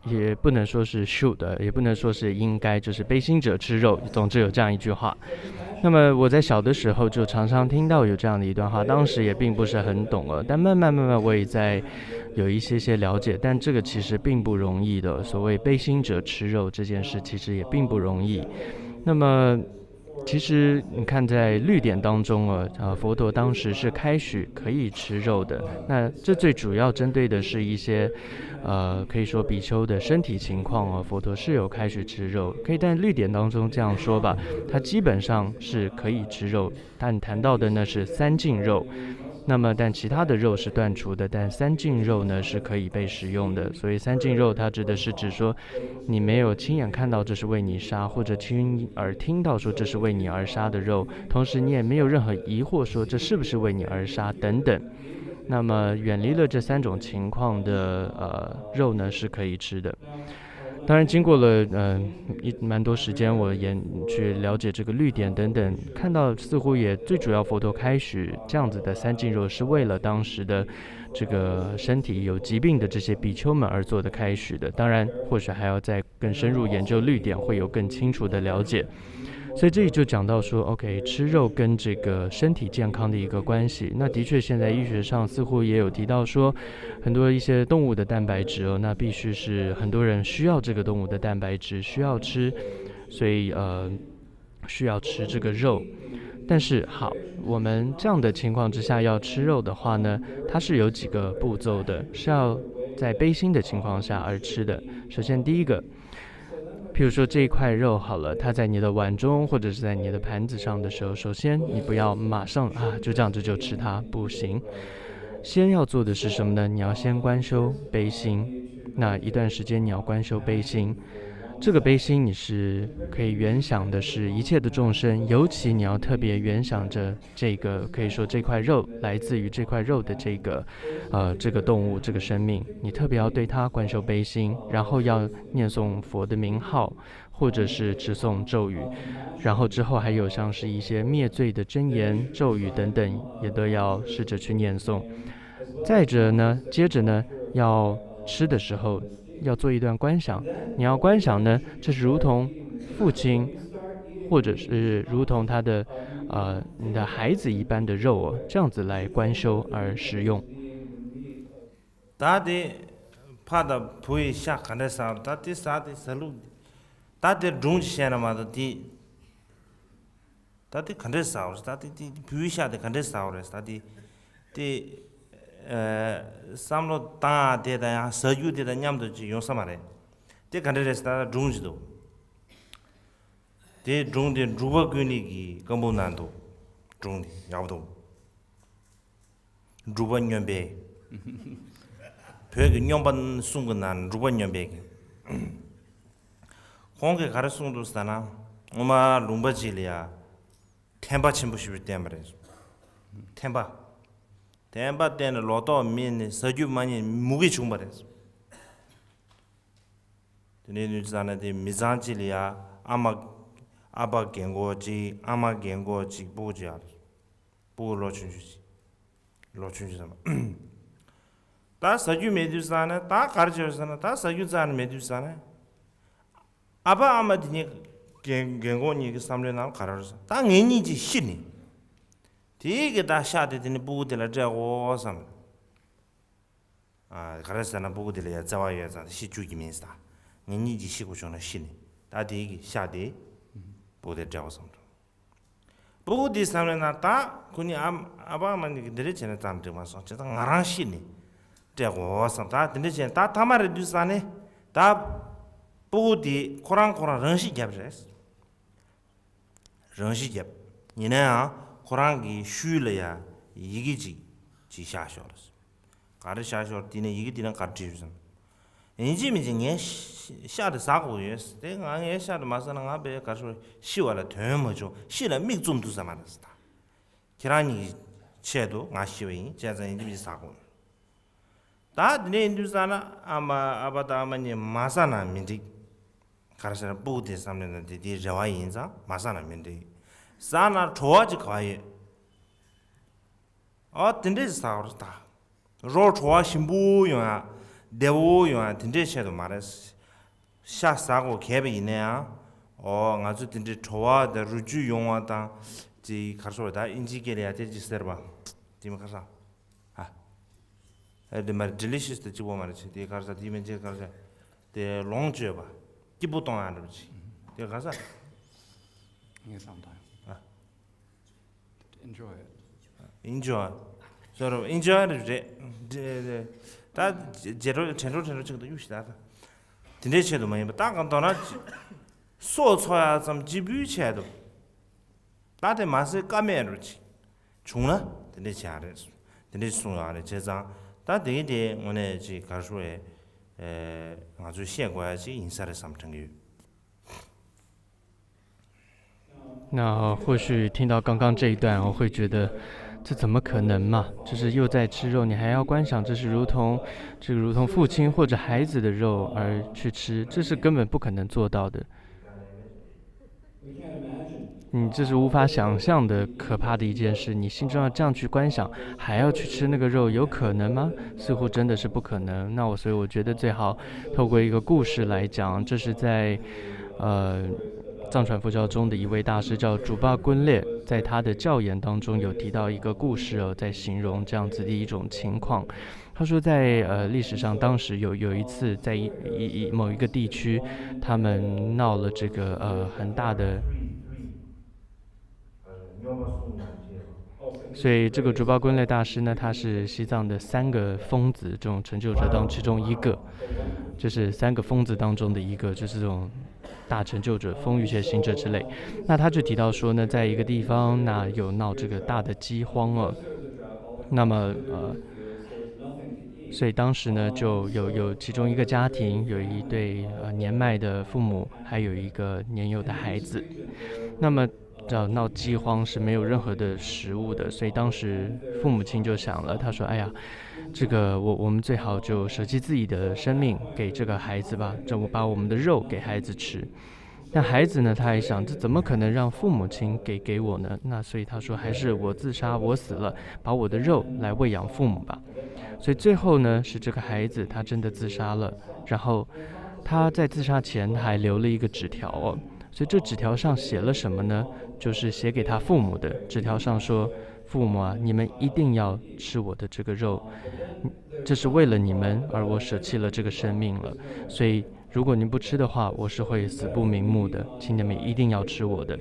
也不能说是 should，也不能说是应该，就是悲心者吃肉。总之有这样一句话。那么我在小的时候就常常听到有这样的一段话，当时也并不是很懂了，但慢慢慢慢我也在有一些些了解，但这个其实并不容易的。所谓悲心者吃肉这件事，其实也并不容易。那么其实你看，在律典当中啊，呃，佛陀当时是开许可以吃肉的。那这最主要针对的是一些，呃，可以说比丘的身体情况啊，佛陀是有开许吃肉。可以在律典当中这样说吧，它基本上是可以吃肉，但谈到的呢是三净肉。那么，但其他的肉是断除的，但三净肉呢是可以被食用的。所以三净肉它指的是指说，你没有亲眼看到这是为你杀，或者亲耳听到说这是为你而杀的肉，同时你也没有任何疑惑说这是不是为你而杀等等。那么远离了这三种情况的呃肉呢是可以吃的。当然，经过了呃一蛮多时间，我研去了解这个律典等等，看到似乎也最主要佛陀开许这样子的三净肉，是为了当时的这个身体有疾病的这些比丘们而做的开许的。当然，或许还要再更深入研究律典，会有更清楚的了解。所以这里就讲到说，OK，吃肉跟这个身体健康的一个关系。那的确，现在医学上似乎也有提到说，很多一些动物的蛋白质哦，那必须是很多人需要这个动物的蛋白质，需要吃，所以呃，需要吃这个肉。但是好，我们这样的情况之下要吃肉的话呢，它是有几个步骤的，是要在悲心的情况下而吃的。首先第一个，譬如说这一块肉好了，它在你的碗中或者是在你的盘子上的时候，首先你不要马上啊就这样子就吃它，不行。先要做的是什么呢？你要先观修悲心。那一段时间你要观修悲心，这个悲心你是可以原想的是一切的众生，尤其你要特别原想着这个，可以说这块肉来自于这块肉的这个，呃，这个动物，这个生命，你特别要对它观修悲心，然后要念诵佛的名号，或者是持诵咒语，然后之后还有像是一些灭罪的真言、咒语等等，也都要试着去念诵。再者呢，接着呢，要吃的时候要做一段观想。你要观想呢，这是如同父亲，或者是如同他的呃你的孩子一般的肉哦，这样子来观修而食用。ད་དེ་ཕ་དང་བུ་ཡི་ཤ་ག་འདྲ་ཟ་བ། ད་དེ་ཟ་དེ་ཟ་ལུགས། ད་དེ་སྒྲུང་ཅིག་བཤད་ན་མ་གཏོགས་དེ། ད་དེ་ག་འདྲས་ཟ་བ་རེད། ད་དེ་དེ་བུའི་ཤ་དེ་ག་འདྲས་ཟ་བ་རེད། ད་དེ་དེ་ཨ་བསམ་བློ་བཏང་ཡ་དེ་དང་ཡང་ཟ་རྒྱུ་དེ་དང་མཉམ་དུ་ཅིག་ཡོང་ས་མ་རེད། དེ་ག་འདྲས་རེད་ཟེར་ན་ད་སྒྲུང་ཅིག་འདུག་དེ་སྒྲུང་དེ་འབྲུག་པ་ཀུན་ལེགས་ཀྱི་བཀའ་འབུམ་ནང་འདུག་སྒྲུང་དེ་ཡག་པོ་འདུག་འབྲུག་པ་སྨྱོན་པའི། བོད་ཀྱི་སྨྱོན་པ་གསུམ་གྱི་ནང་འབྲུག་པ་སྨྱོན་པའི། ཁོང་གིས་ག་རེ་གསུངས་འདུག་ཟེར་ན། སྔོན་མ་ལུང་པ་ཅིག་ལ་ཡ་ཐན་པ་ཆེན་པོ་ཞིག་བསྟན་པ་རེད། ཐན་པ། ཐན་པ་བསྟན་ནས་ལོ་ཏོག་མེད་ནས་ཟ་རྒྱུ་མ་རྙེད་མུ་གེ་བྱུང་བ་རེད། དེ་ནས་ནུས་ཙང་ན་དེ་མི་ཚང་གཅིག་ལ་ཡ་ཨ་མ། ཨ་ཕ་རྒན་གོག་གཅིག་ཨ་མ་རྒན་གོག་གཅིག་སྤུ་གུ་གཅིག་ཡོད་རེད། སྤུ་གུ་ལོ་ཆུང་ཆུང་ཅིག་ལོ་ཆུང་ཆུང་ཙམ། ད་ཟ་རྒྱུ་མེད་དུས་ཙང་ན་ད་ག་རེ་བྱས་ཟེར་ན། ད་ཟ་རྒྱུ་རྩ་ནས་མེད་དུས་ཙང་ན། ཨ་ཕ་ཨ་མ་དེ་གཉིས་རྒན་རྒན་གོག་གཉིས་ཀྱི་བསམ་བློའི་ནང་ག་རེ་རེད་ཟེར། ད་ངེད་གཉིས་ཀྱིས་ཤི་ནས། དེའི་གི་ད་ཤ་དེ་དེ་ནས་སྤུ་གུ་དེ་ལ་སྤྲད་དགོས་བསམ། ཨ། ག་རེ་ཟེར་ན་སྤུ་གུ་དེ་ལ་ཡ་བརྩེ་བ་ཡོད་ཙང་ཤི་བཅུག་གི་མིན་ཟེར། ད་ངེད་གཉིས་ཀྱིས་ཤི་དགོས་བྱུང་ན་ཤི་ནས། ད་དེའི་གི་ཤ་དེ་སྤུ་གུ་དེ་སྤྲད་དགོས་བསམ་འདུག་སྤུ་གུ་དེའི་བསམ་བློའི་ནང་ད་ཁོ་གཉིས་ཨ་ཨ་ཕ་ཨ་མ་གཉིས་ཀྱིས་འདི་འདྲ་བྱས་ན་ཙམ་འགྲིག་མ་སོང་། བྱས་ཙང་ང་རང་ཤི་ནས་སྤྲད་དགོས་བསམ། ད་དེ་འདྲ་བྱས་ན་ད་ཐ་མ་རེད་དུས་ཙང་ནས་ད་སྤུ་གུ་དེ་ཁོ་རང་ཁོ་རང་རང་ཤི་བརྒྱབ་རེད། རང་ཤི་བརྒྱབ། ཡིན་ན་ཡང་ཁོ་རང་གི་ཤུལ་ལ་ཡ་ཡི་གེ་ཅིག་ ཅིག་བཞག་ཤོག་ལ། ག་རེ་བཞག་ཤོག་དེ་ནས་ཡི་གེ་དེ་ན་ག་རེ་བྲིས་ཡོད་ཟེར་ན། ཡིན་གཅིག་མིན་གཅིག་ངས་ཤ་དེ་ཟ་དགོས་ཡོད། དེ་ང་ངས་ཤ་དེ་མ་ཟ་ན་ང་དཔེ་ག་རེ་ཤི་བ་ལ་དོན་མ་བྱུང་། ཤི་ལ་མིག་བཙུམ་འདུག་ཟེར་མ་རེད་ཟེར། ད་ཁྱེད་རང་གཉིས་ཆེད་དུ་ང་ཤི་བ་ཡིན། བྱས་ཙང་ཡིན་གཅིག་མིན་གཅིག་ཟ་དགོས། ད་དེ་ནས་ཡིན་དུས་ཙ་ན་ཨ་མ་ཨ་ཕ་དང་ཨ་མ་གཉིས་མ་ཟ་ན་མི་འགྲིག། ག་རེ་ཟེར་ན་སྤུ་གུ་དེ་བསམ་བློ་ན་དེ་དེའི་རེ་བ་ཡིན་ཙང་མ་ཟ་ན་མི་འགྲིག། ཟ་ན་བྲོ་བ་ཅིག་ག་ཡོད། ཨོ་དེ་འདྲས་ཟ་བར་ད། རོ་བྲོ་བ་ཞིམ་པོ་ཡོང་ཡ། བདེ་བོ་ཡོང་ཡ་དེ་འདྲས་ཆེད་དུ་མ་རེད། ཤ་ཟ་དགོས་གལ་པ་ཡིན་ན་ཡང་། ཨོ་ང་ཚོ་དེ་འདྲས་བྲོ་བ་དང་རོ་བཅུད་ཡོང་བ་དང་། དེ་ག་རེ་ཟེར་བ་ད་ཨིན་ཇིའི་སྐད་ལ་ཡ་དེ་ཅིག་ཟེར་བ། དེ་མི་ག་རེ་ཟ། ཨ། ཨེ་དེ་མ་རེད། ཌི་ལི་ཤི་ཡས་དེ་གཅིག་པོ་མ་རེད། ཆེ་དེ་ག་རེ་ཟ། དེ་མིན་ཅིག་ག་རེ་ཟ། དེ་ལོངས་སྤྱོད་པ། སྐྱིད་པོ་གཏོང་ཡ་འདྲ་པོ་ཅིག། དེ་ག་རེ་ཟ། ངས་བསམ་བཏང་ཡོད། ཨ། Enjoy it. Enjoy. སོ་རུ་ཨིན་ཇོའི་རེད། རེད་རེད། ད་རྗེས་འགྲོ་དྲན་འགྲོ་དྲན་འགྲོ་ཅིག་ཏུ་གཡུག་ཞིག་ད་ད། དེ་འདྲའི་ཆེད་དུ་མ་ཡིན་པ་ད་གང་ལྟར་ན། སྲོག་འཚོ་ཡ་ཙམ་གཅིག་པུའི་ཆེད་དུ། ད་དེ་མ་ཟད་ཀ་མེད་རུ་ཅིག་བྱུང་ན་དེ་འདྲའི་བྱེད་ཡ་རེད། དེ་འདྲའི་གསུང་ཡ་རེད། བྱས་ཙང་ད་དེ་གི་དེ་དངོས་གནས་ཅིག་ག་རེ་ཞུ་ཨེ། ང་ཚོས་བཤད་དགོས་ཡ་ཅིག་ཡིན་ས་རེད་བསམ་དྲན་གི་ཡོད། 那或许听到刚刚这一段，我会觉得，这怎么可能嘛？就是又在吃肉，你还要观赏，这是如同，这个如同父亲或者孩子的肉而去吃，这是根本不可能做到的。你这是无法想象的可怕的一件事，你心中要这样去观想，还要去吃那个肉，有可能吗？似乎真的是不可能。那我，所以我觉得最好透过一个故事来讲，这是在，呃，藏传佛教中的一位大师叫竹巴昆列，在他的教言当中有提到一个故事哦，在形容这样子的一种情况。他说在，呃，历史上，当时有，有一次在一，一，一，某一个地区，他们闹了这个，呃，很大的，所以这个竹巴昆列大师呢，他是西藏的三个疯子这种成就者当中其中一个，就是三个疯子当中的一个，就是这种大成就者、疯域且行者之类。那他就提到说呢，在一个地方，那有闹这个大的饥荒哦。那么，呃，所以当时呢，就有，有其中一个家庭，有一对，呃，年迈的父母，还有一个年幼的孩子。那么，知道闹饥荒是没有任何的食物的，所以当时父母亲就想了，他说：“哎呀，这个我，我们最好就舍弃自己的生命给这个孩子吧，这我把我们的肉给孩子吃。”那孩子呢，他还想，这怎么可能让父母亲给，给我呢？那所以他说，还是我自杀，我死了，把我的肉来喂养父母吧。所以最后呢，是这个孩子他真的自杀了，然后他在自杀前他还留了一个纸条哦，所以这纸条上写了什么呢？就是写给他父母的。纸条上说：“父母啊，你们一定要吃我的这个肉，这是为了你们而我舍弃了这个生命了。所以如果您不吃的话，我是会死不瞑目的，请你们一定要吃我的。”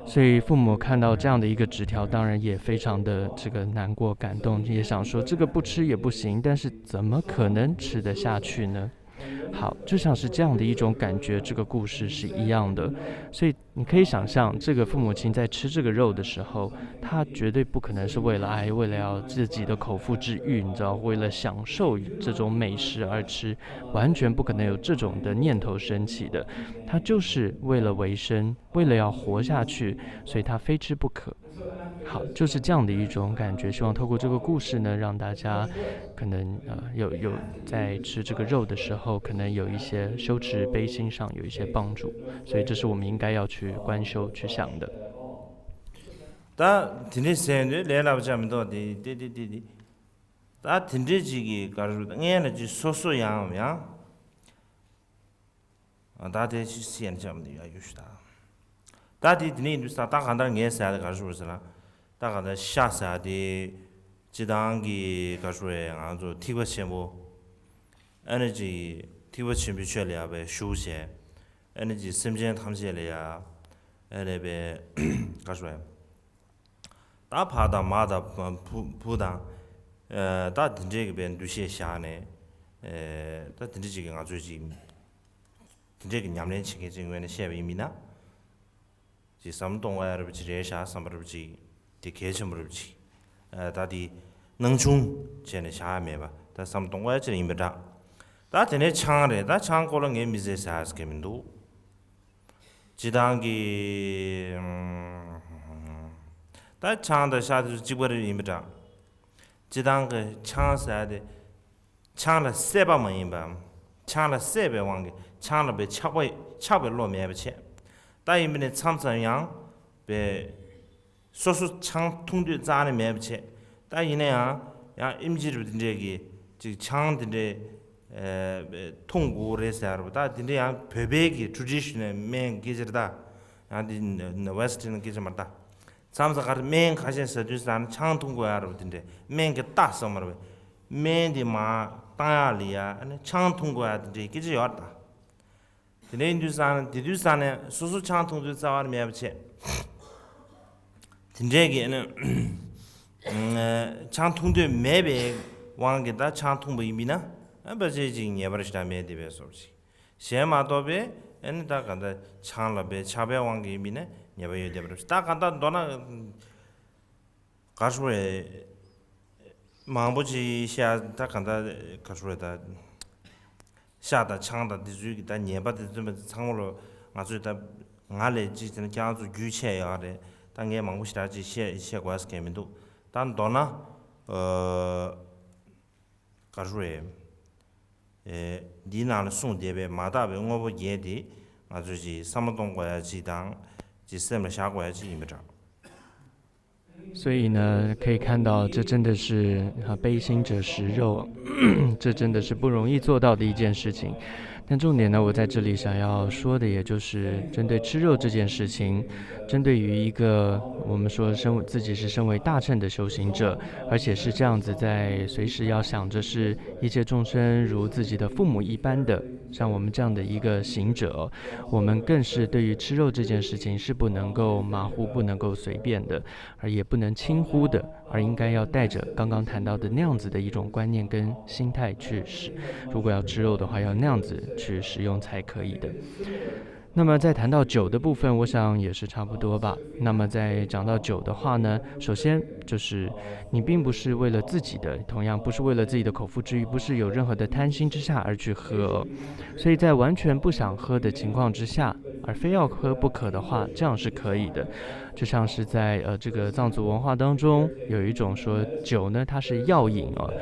所以父母看到这样的一个纸条，当然也非常的这个难过、感动，也想说这个不吃也不行，但是怎么可能吃得下去呢？好，就像是这样的一种感觉，这个故事是一样的。所以你可以想象，这个父母亲在吃这个肉的时候，他绝对不可能是为了爱，为了要自己的口腹之欲，你知道，为了享受这种美食而吃，完全不可能有这种的念头升起的。他就是为了维生，为了要活下去，所以他非吃不可。好，就是这样的一种感觉。希望透过这个故事呢，让大家可能，呃，有，有在吃这个肉的时候，可能有一些羞耻、悲心上有一些帮助。所以这是我们应该要去观修、去想的。ད་དེ་འདྲའི་ཟེར་འདོད་ལས་སླ་པོ་ཆགས་མི་འདུག་དེ་དེ་དེ་དེ་དེ། ད་དེ་འདྲའི་ཅིག་གི་ག་རེ་ཟེར། ངས་ལ་ཅིག་སོ་སོ་ཡང་ཡང་། ད་དེ་ཅིག་སེམས་ཅམ་དེ་ཡ་ཡོད་ཤི་ད། ད་དེ་དེ་ནས་ཡིན་དུས་ད་ད་གང་ལྟར་ངས་ཟེར་ཡ་དེ་ག་རེ་ཟེར་ན། ད་གང་ལྟར་ཤ་ཟེར་ཡ་དེ་སྤྱི་བཏང་གི་ག་རེ་ཟེར། ང་ཚོ་ཐེག་པ་ཆེན་པོ། ཨ་ནི་ཅིག་ཐེག་པ་ཆེན་པོའི་ཆོས་ལ་ཡ་བའི་ཞུགས་བྱས། ཨ་ནི་ཅིག་སེམས་ཅན་ཐམས་ཅད་ལ་ཡ། ཨ་ནི་བའི་ག་རེ་ཟེར། ད་ཕ་དང་མ་དང་བུ་བུ་དང་། ཨ་ད་དེ་འདྲའི་གི་བའི་འདུ་ཤེས་བཞག་ནས། ཨ་ད་དེ་འདྲ་ཅིག་གི་ང་ཚོས་ཅིག་དེ་འདྲའི་གི་ཉམས་ལེན་བྱེད་མཁན་ཅིག་ངོས་ནས་བཤད་པ་ཡིན་མིན་ན། ཅིག་བསམ་བློ་གཏོང་དགོས་ཡ་རེད་པ་ཅིག་རེད་ཤག་བསམ་པ་རེད་པ་ཅིག་དེ་གལ་ཆེན་པོ་རེད་པ་ཅིག་ཨ་ད་དེ་ སྣང་ཆུང་བྱས་ནས་བཞག་ཡ་མེད་པ་ད་བསམ་བློ་གཏོང་དགོས་ཡ་ཅིག་ཡིན་པ་འདྲ། ད་དེ་ནས་ཆང་རེད། ད་ཆང་སྐོར་ལ་ངས་མི་ཟེར་ཟེར་ཡ་ཟེར་གི་མི་འདུག་སྤྱི་བཏང་གི་ད་ཆང་དང་ཤ་དེ་ཚོ་གཅིག་པ་རེད་ཡིན་པ་འདྲ། སྤྱི་བཏང་གི་ཆང་ཟེར་ཡ་དེ་ཆང་ལ་སྲེད་པ་མ་ཡིན་པའམ། ཆང་ལ་སྲེད་པའི་དབང་གིས་ཆང་ལ་བའི་ཆགས་པ་ཆགས་པའི་བློ་མེད་པ་བྱས། ད་ཡིན་པ་ནི་མཚམས་མཚམས་ཡང་བའི་སོ་སོ་ཆང་འཐུང་དུས་རྩ་ནས་མེད་པ་བྱས། ད་ཡིན་ན་ཡང་ཡང་ཨིམ་ཇི་རུ་འདི་འདྲས་ཀྱི་ཅིག་ཆང་འདི་འདྲས་འཐུང་དགོས་རེད་ཟེར་བ། ད་འདི་འདྲས་ཡང་བོད་པའི་གི་ཊེ་རེ་ཌི་ཤི་ནལ་སྨན་སྐད་ཆ་རེད། ད་ཡང་འདི་ཝེ་སི་ཊན་སྐད་ཆ་མ་རེད། ད་མཚམས་མཚམས་ག་རེ་སྨན་ཁ་ཤས་ཟ་དུས་ཙང་ནས་ཆང་འཐུང་དགོས་ཡ་རེད་པ། དེ་འདྲས་སྨན་གྱི་རྟགས་སོགས་མ་རེད་པས། སྨན་དེ་མར་བཏང་ཡག་ལ་ཡ་ཨ་ནི་ཆང་འཐུང་དགོས་ཡ་དེ་འདྲས་སྐད་ཆ་ཡོད་རེད་ད། དེ་འདྲས་ཡིན་དུས་ཙང་ནས་དེ་དུས་ཙང་ནས་སོ་སོ་ཆང་འཐུང་དུས་རྩ་བ་ནས་མེད་པ་བྱས། དེ་འདྲས་ཀྱི་ཨ་ནི་ཆང་འཐུང་འདོད་མེད་པའི་དབང་གིས་ད་ཆང་འཐུང་པ་ཡིན་པས་ན་ཨ་ཕལ་ཆེར་ཅིག་ཉེས་པ་ཞེ་དྲག་མེད་དེ་བས་སོགས་ཅིག་གཞན་མ་གཏོགས་པའི་ཨ་ནི་ད་ག་ད་ཆང་ལ་བའི་ཆགས་པའི་དབང་གིས་ཡིན་པས་ན་ཉེས་པ་ཡོད་བསྡད་པ་རེད། ད་ག་ད་མདོར་ན་ག་རེ་ཞུ་དགོས་རེད། མང་པོ་ཅིག་བཤད་ད་ག་ད་ག་རེ་ཞུ་དགོས་རེད། ད་ཤ་དང་ཆང་དང་འདི་ཚོའི་གི་ད་ཉེས་པ་དེ་ཚོ་ཚང་མ་ལོ་ང་ཚོས་ད་ང་ལས་ཅིག་དེ་ནི་ཁྱེད་རང་ཚོ་རྒྱུས་ཆེ་ཡོད་རེད། ད་ངས་མང་པོ་ཞེ་དྲག་ཅིག་བཤད་བཤད་དགོས་ཟེར་མཁན་མི་འདུག་ད་མདོར་ན་ཨ། ག་རེ་ཞུ་དགོས་རེད། ཨེ། འདིའི་ནང་ལ་གསུངས་བསྡད་པའི་མ་དག་པའི་དངོས་པོ་བརྒྱད་དེ་ང་ཚོས་ཅིག་བསམ་བློ་གཏོང་དགོས་ཡ་ཅིག་དང་ཅིག་སེམས་ལ་བཞག་དགོས་ཡ་ཅིག་ཡིན་པ་འདྲ། 所以呢，可以看到，这真的是啊，悲心者食肉，这真的是不容易做到的一件事情。但重点呢，我在这里想要说的，也就是针对吃肉这件事情，针对于一个我们说身为自己是身为大乘的修行者，而且是这样子在随时要想着是一切众生如自己的父母一般的，像我们这样的一个行者，我们更是对于吃肉这件事情是不能够马虎、不能够随便的，而也不能轻忽的，而应该要带着刚刚谈到的那样子的一种观念跟心态去使。如果要吃肉的话，要那样子去食用才可以的。那么在谈到酒的部分，我想也是差不多吧。那么在讲到酒的话呢，首先就是你并不是为了自己的，同样不是为了自己的口腹之欲，不是有任何的贪心之下而去喝哦。所以在完全不想喝的情况之下，而非要喝不可的话，这样是可以的。就像是在呃这个藏族文化当中，有一种说酒呢，它是药引哦。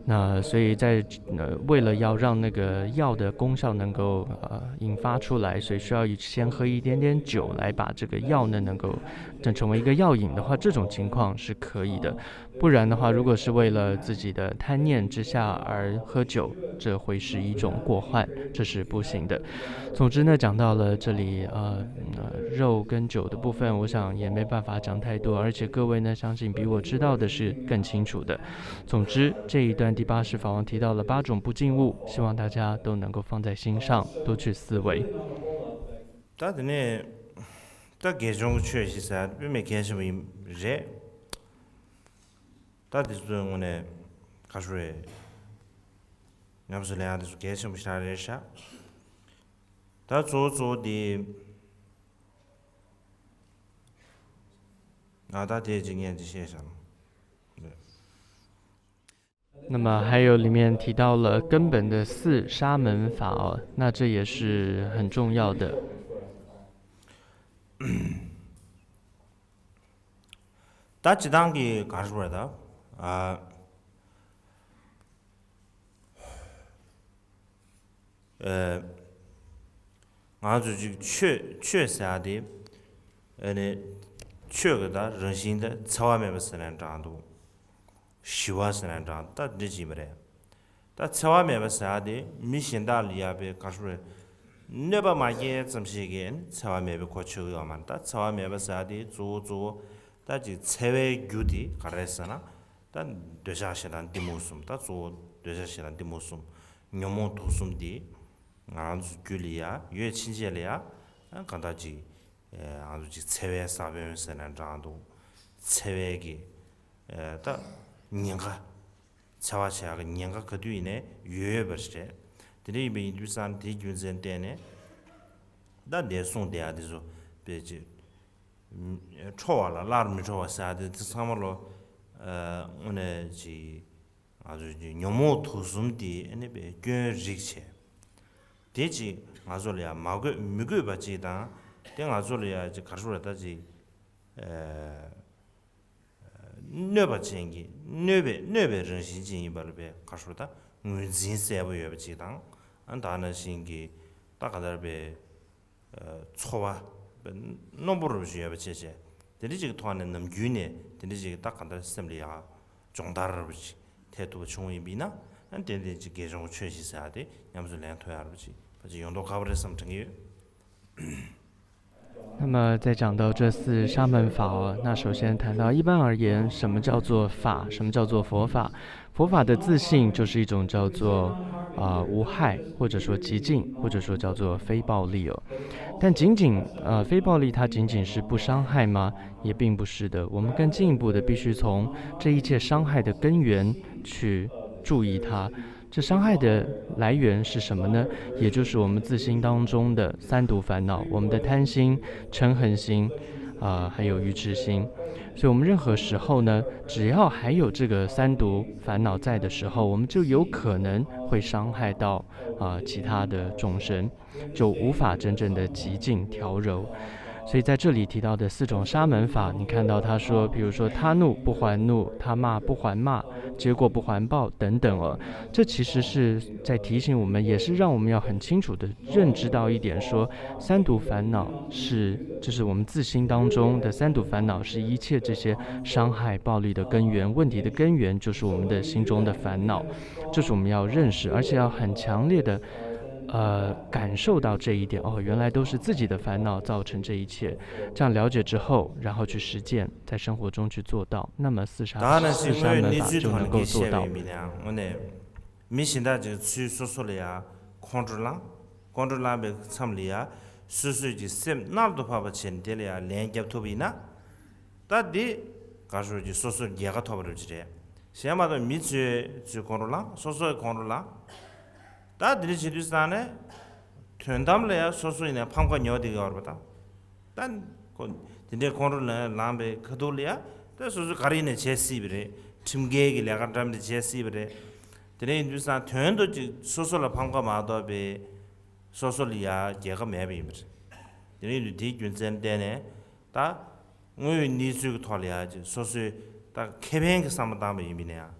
那所以在呃为了要让那个药的功效能够呃引发出来，所以需要先喝一点点酒来把这个药呢能够等成为一个药引的话，这种情况是可以的。不然的话，如果是为了自己的贪念之下而喝酒，这会是一种过患，这是不行的。总之呢，讲到了这里，呃，呃肉跟酒的部分，我想也没办法讲太多，而且各位呢，相信比我知道的是更清楚的。总之，这一段第八世法王提到了八种不净物，希望大家都能够放在心上，多去思维。ད་དེ་ནས་ད་དགེ་སྦྱོང་གི་ཆོས་ཞེས་ཟེར་དཔེ་མེད་གལ་ཆེན་པོ་ཡིན་རེད། ད་དེ་ཚོའི་ངོས་ནས་ག་རེ་ཞུ་དགོས་རེད། ཉམས་སུ་ལེན་ཡག་དེ་ཚོ་གལ་ཆེན་པོ་ཞེ་དྲག་རེད་ཤག་ད་གཙོ་བོ་གཙོ་བོ་དེ་ང་ད་དེ་ཅིག་ངས་ཅིག་བཤད་བཞག་ན། 那么还有里面提到了根本的四沙门法哦，那这也是很重要的。 ད་སྤྱི་བཏང་གི་ག་རེ་ཞུ་དགོས་རེད་ད། ཨ། ཨེ། ང་ཚོ་ཅིག་ཆོས་ཆོས་ཟེར་ཡག་དེ། ཨ་ནི། ཆོས་ཀྱི་ད་རང་བཞིན་དེ་འཚེ་བ་མེད་པ་ཟེར་ནའང་འདྲ་འདུག་ཞི་བ་ཟེར་ནའང་འདྲ་འདུག་ད་འདི་ཅིག་ཡིན་པ་རེད། ད་འཚེ་བ་མེད་པ་ཟེར་ཡག་དེ་མི་གཞན་དག་ལ་ཡ་པའི་ག་རེ་ཞུ་དགོས་རེད། གནོད་པ་མ་སྐྱེལ་ཙམ་ཞིག་གིས་ནི་འཚེ་བ་མེད་པའི་གོ་ཆོད་ཀྱི་ཡོད་མ་རེད། ད་འཚེ་བ་མེད་པ་ཟེར་ཡག་དེ་གཙོ་བོ་གཙོ་བོ་ད་ཅིག་འཚེ་བའི་རྒྱུ་དེ་ག་རེ་རེད་ཟེར་ན། ད་འདོད་ཆགས་ཞེ་སྡང་གཏི་མུག་གསུམ། ད་གཙོ་བོ་འདོད་ཆགས་ཞེ་སྡང་གཏི་མུག་གསུམ། ཉོན་མོངས་དུག་གསུམ་དེ་ང་ཚོ་རྒྱུད་ལ་ཡ་ཡོད་ཕྱིན་ཆད་ལ་ཡ་གང་ལྟར་ཅིག་ང་ཚོ་ཅིག་འཚེ་བའི་ས་བོན་ཟེར་ནའང་འདྲ་འདུག་འཚེ་བའི་གི་ད་ཉེན་ཁ། འཚེ་བ་བྱེད་ཡག་གི་ཉེན་ཁ་ག་དུས་ཡིན་ནའི་ཡོད་ཡོད་པ་རེད། དེ་འདྲ་ཡིན་པ་ཡིན་དུས་ཙང་དེའི་རྒྱུ་མཚན་བརྟེན་ནས་ད་འདིར་གསུངས་བསྡད་ཡག་དེ་ཚོ་དཔེ་ཅིག་ཁྲོ་བ་ལ་སླར་མི་ཁྲོ་བ་ཟེར་ཡག་དེ་དེ་ཚང་མ་ལོ་ ཨ་དངོས་གནས་ཅིག་ང་ཚོ་ཉོན་མོངས་དུག་གསུམ་དེ་ཨ་ནི་དཔེ་སྐྱོན་རིགས་བྱས། དེ་ཅིག་ང་ཚོ་ལ་ཡང་མ་དགོས་མི་དགོས་པ་ཅིག་དང་། དེ་ང་ཚོ་ལ་ཡང་ཅིག་ག་རེ་ཟེར་དགོས་རེད། ད་ཅིག་ཨ་གནོད་པ་ཅན་གྱི་གནོད་པའི་གནོད་པའི་རང་བཞིན་ཅན་ཡིན་པ་ལ་དཔེ་ག་རེ་ཟེར་དགོས་རེད། ད་ངོས་འཛིན་གསལ་པོ་ཡོད་པ་ཅིག་དང་། ཨ་ད་ནང་བཞིན་གྱི་ད་ག་ལྟར་དཔེ་ཚོར་བ་རྣོན་པོ་རུ་ཞིག་ཡོད་པ་བྱས་བྱས། དེ་འདྲ་ཅིག་གི་ཐོག་ནས་ནམ་རྒྱུན་ནས་དེ་འདྲ་ཅིག་གི་ད་ག་འདྲ་སེམས་ལ་ཡག་སྦྱོང་བརྡར་རུ་ཅིག་ཐེབས་ཐུབ་པ་བྱུང་ཡིན་པ་ཡིན་ན། ཨ་ཏན་ཏན་ཅིག་དགེ་སྦྱོང་གི་ཆོས་བཞི་ཟེར་ཡག་དེ་ཉམས་སུ་ལེན་ཐུབ་ཡག་རུ་ཅིག་ཕལ་ཆེར་ཡོང་མདོག་ཁ་པོ་རེད་བསམ་དྲན་གྱི་ཡོད། 那么在讲到这四沙门法哦，那首先谈到一般而言，什么叫做法？什么叫做佛法？佛法的自性就是一种叫做啊、无害，或者说极静，或者说叫做非暴力哦。但仅仅呃非暴力，它仅仅是不伤害吗？也并不是的。我们更进一步的必须从这一切伤害的根源去注意它。这伤害的来源是什么呢？也就是我们自心当中的三毒烦恼，我们的贪心、嗔恨心，啊、还有愚痴心。所以我们任何时候呢，只要还有这个三毒烦恼在的时候，我们就有可能会伤害到啊、其他的众生，就无法真正的极静调柔。所以在这里提到的四种沙门法，你看到他说，比如说他怒不还怒，他骂不还骂，结果不还报等等哦。这其实是在提醒我们，也是让我们要很清楚的认知到一点，说三毒烦恼是，就是我们自心当中的三毒烦恼是一切这些伤害、暴力的根源，问题的根源就是我们的心中的烦恼，这是我们要认识，而且要很强烈的。呃，感受到这一点哦，原来都是自己的烦恼造成这一切。这样了解之后，然后去实践，在生活中去做到，那么四沙四沙门法就能够做到。 མི་གཞན་དག་ཅིག་ཚུར་སོ་སོ་ལ་ཡ་ཁོང་ཁྲོ་ལངས། ཁོང་ཁྲོ་ལངས་པའི་མཚམས་ལ་ཡ་སོ་སོའི་ཀྱི་སེམས་མནར་དུ་ཕབ་པ་བྱས་ནས་དེ་ལ་ཡ་ལན་བརྒྱབ་ཐུབ་པ་ཡིན་ན། ད་འདི་ག་ཤོད་ཀྱི་སོ་སོར་རྒྱལ་ཁ་ཐོབ་པ་རེད་ཅི་རེད། གཞན་མ་གཏོགས་མི་ཚོས་ཚུར་ཁོང་ཁྲོ་ལངས། སོ་སོའི་ཁོང་ཁྲོ་ལངས། ད་འདི་འདྲ་བྱེད་དུས་ཙང་ནས་དོན་དམ་ལ་ཡ་སོ་སོ་ཡིན་ན་ཕམ་ཁ་ཉོ་བསྡད་ཀྱི་ཡོད་རེད་པ། ད་ད་ཁོ་དེ་འདྲའི་ཁོང་ཁྲོ་ལངས་པའི་ཁ་ཐུག་ལ་ཡ་ད་སོ་སོ་ག་རེ་ཡིན་ན་བྱེད་སྲིད་པ་རེད། ཁྲིམས་འགལ་གྱི་ལས་ཀ་འདྲ་མི་འདྲ་བྱེད་སྲིད་པ་རེད། དེ་འདྲ་ཡིན་དུས་ཙང་དོན་དུ་ཅིག་སོ་སོ་ལ་ཕམ་ཁ་མ་གཏོགས་པའི་སོ་སོ་ལ་ཡ་རྒྱལ་ཁ་མེད་པ་ཡིན་པ་རེད། དེ་འདྲ་ཡིན་དུས་དེའི་རྒྱུ་མཚན་བརྟེན་ནས་ད་དངོས་ཡོད་གནས་ཚུལ་གྱི་ཐོག་ལ་ཡ་ཅིག་སོ་སོས་ད་ཁེ་ཕན་གྱི་བསམ་བློ་བཏང་པ་ཡིན་པ་ཡིན་ན་ཡང་།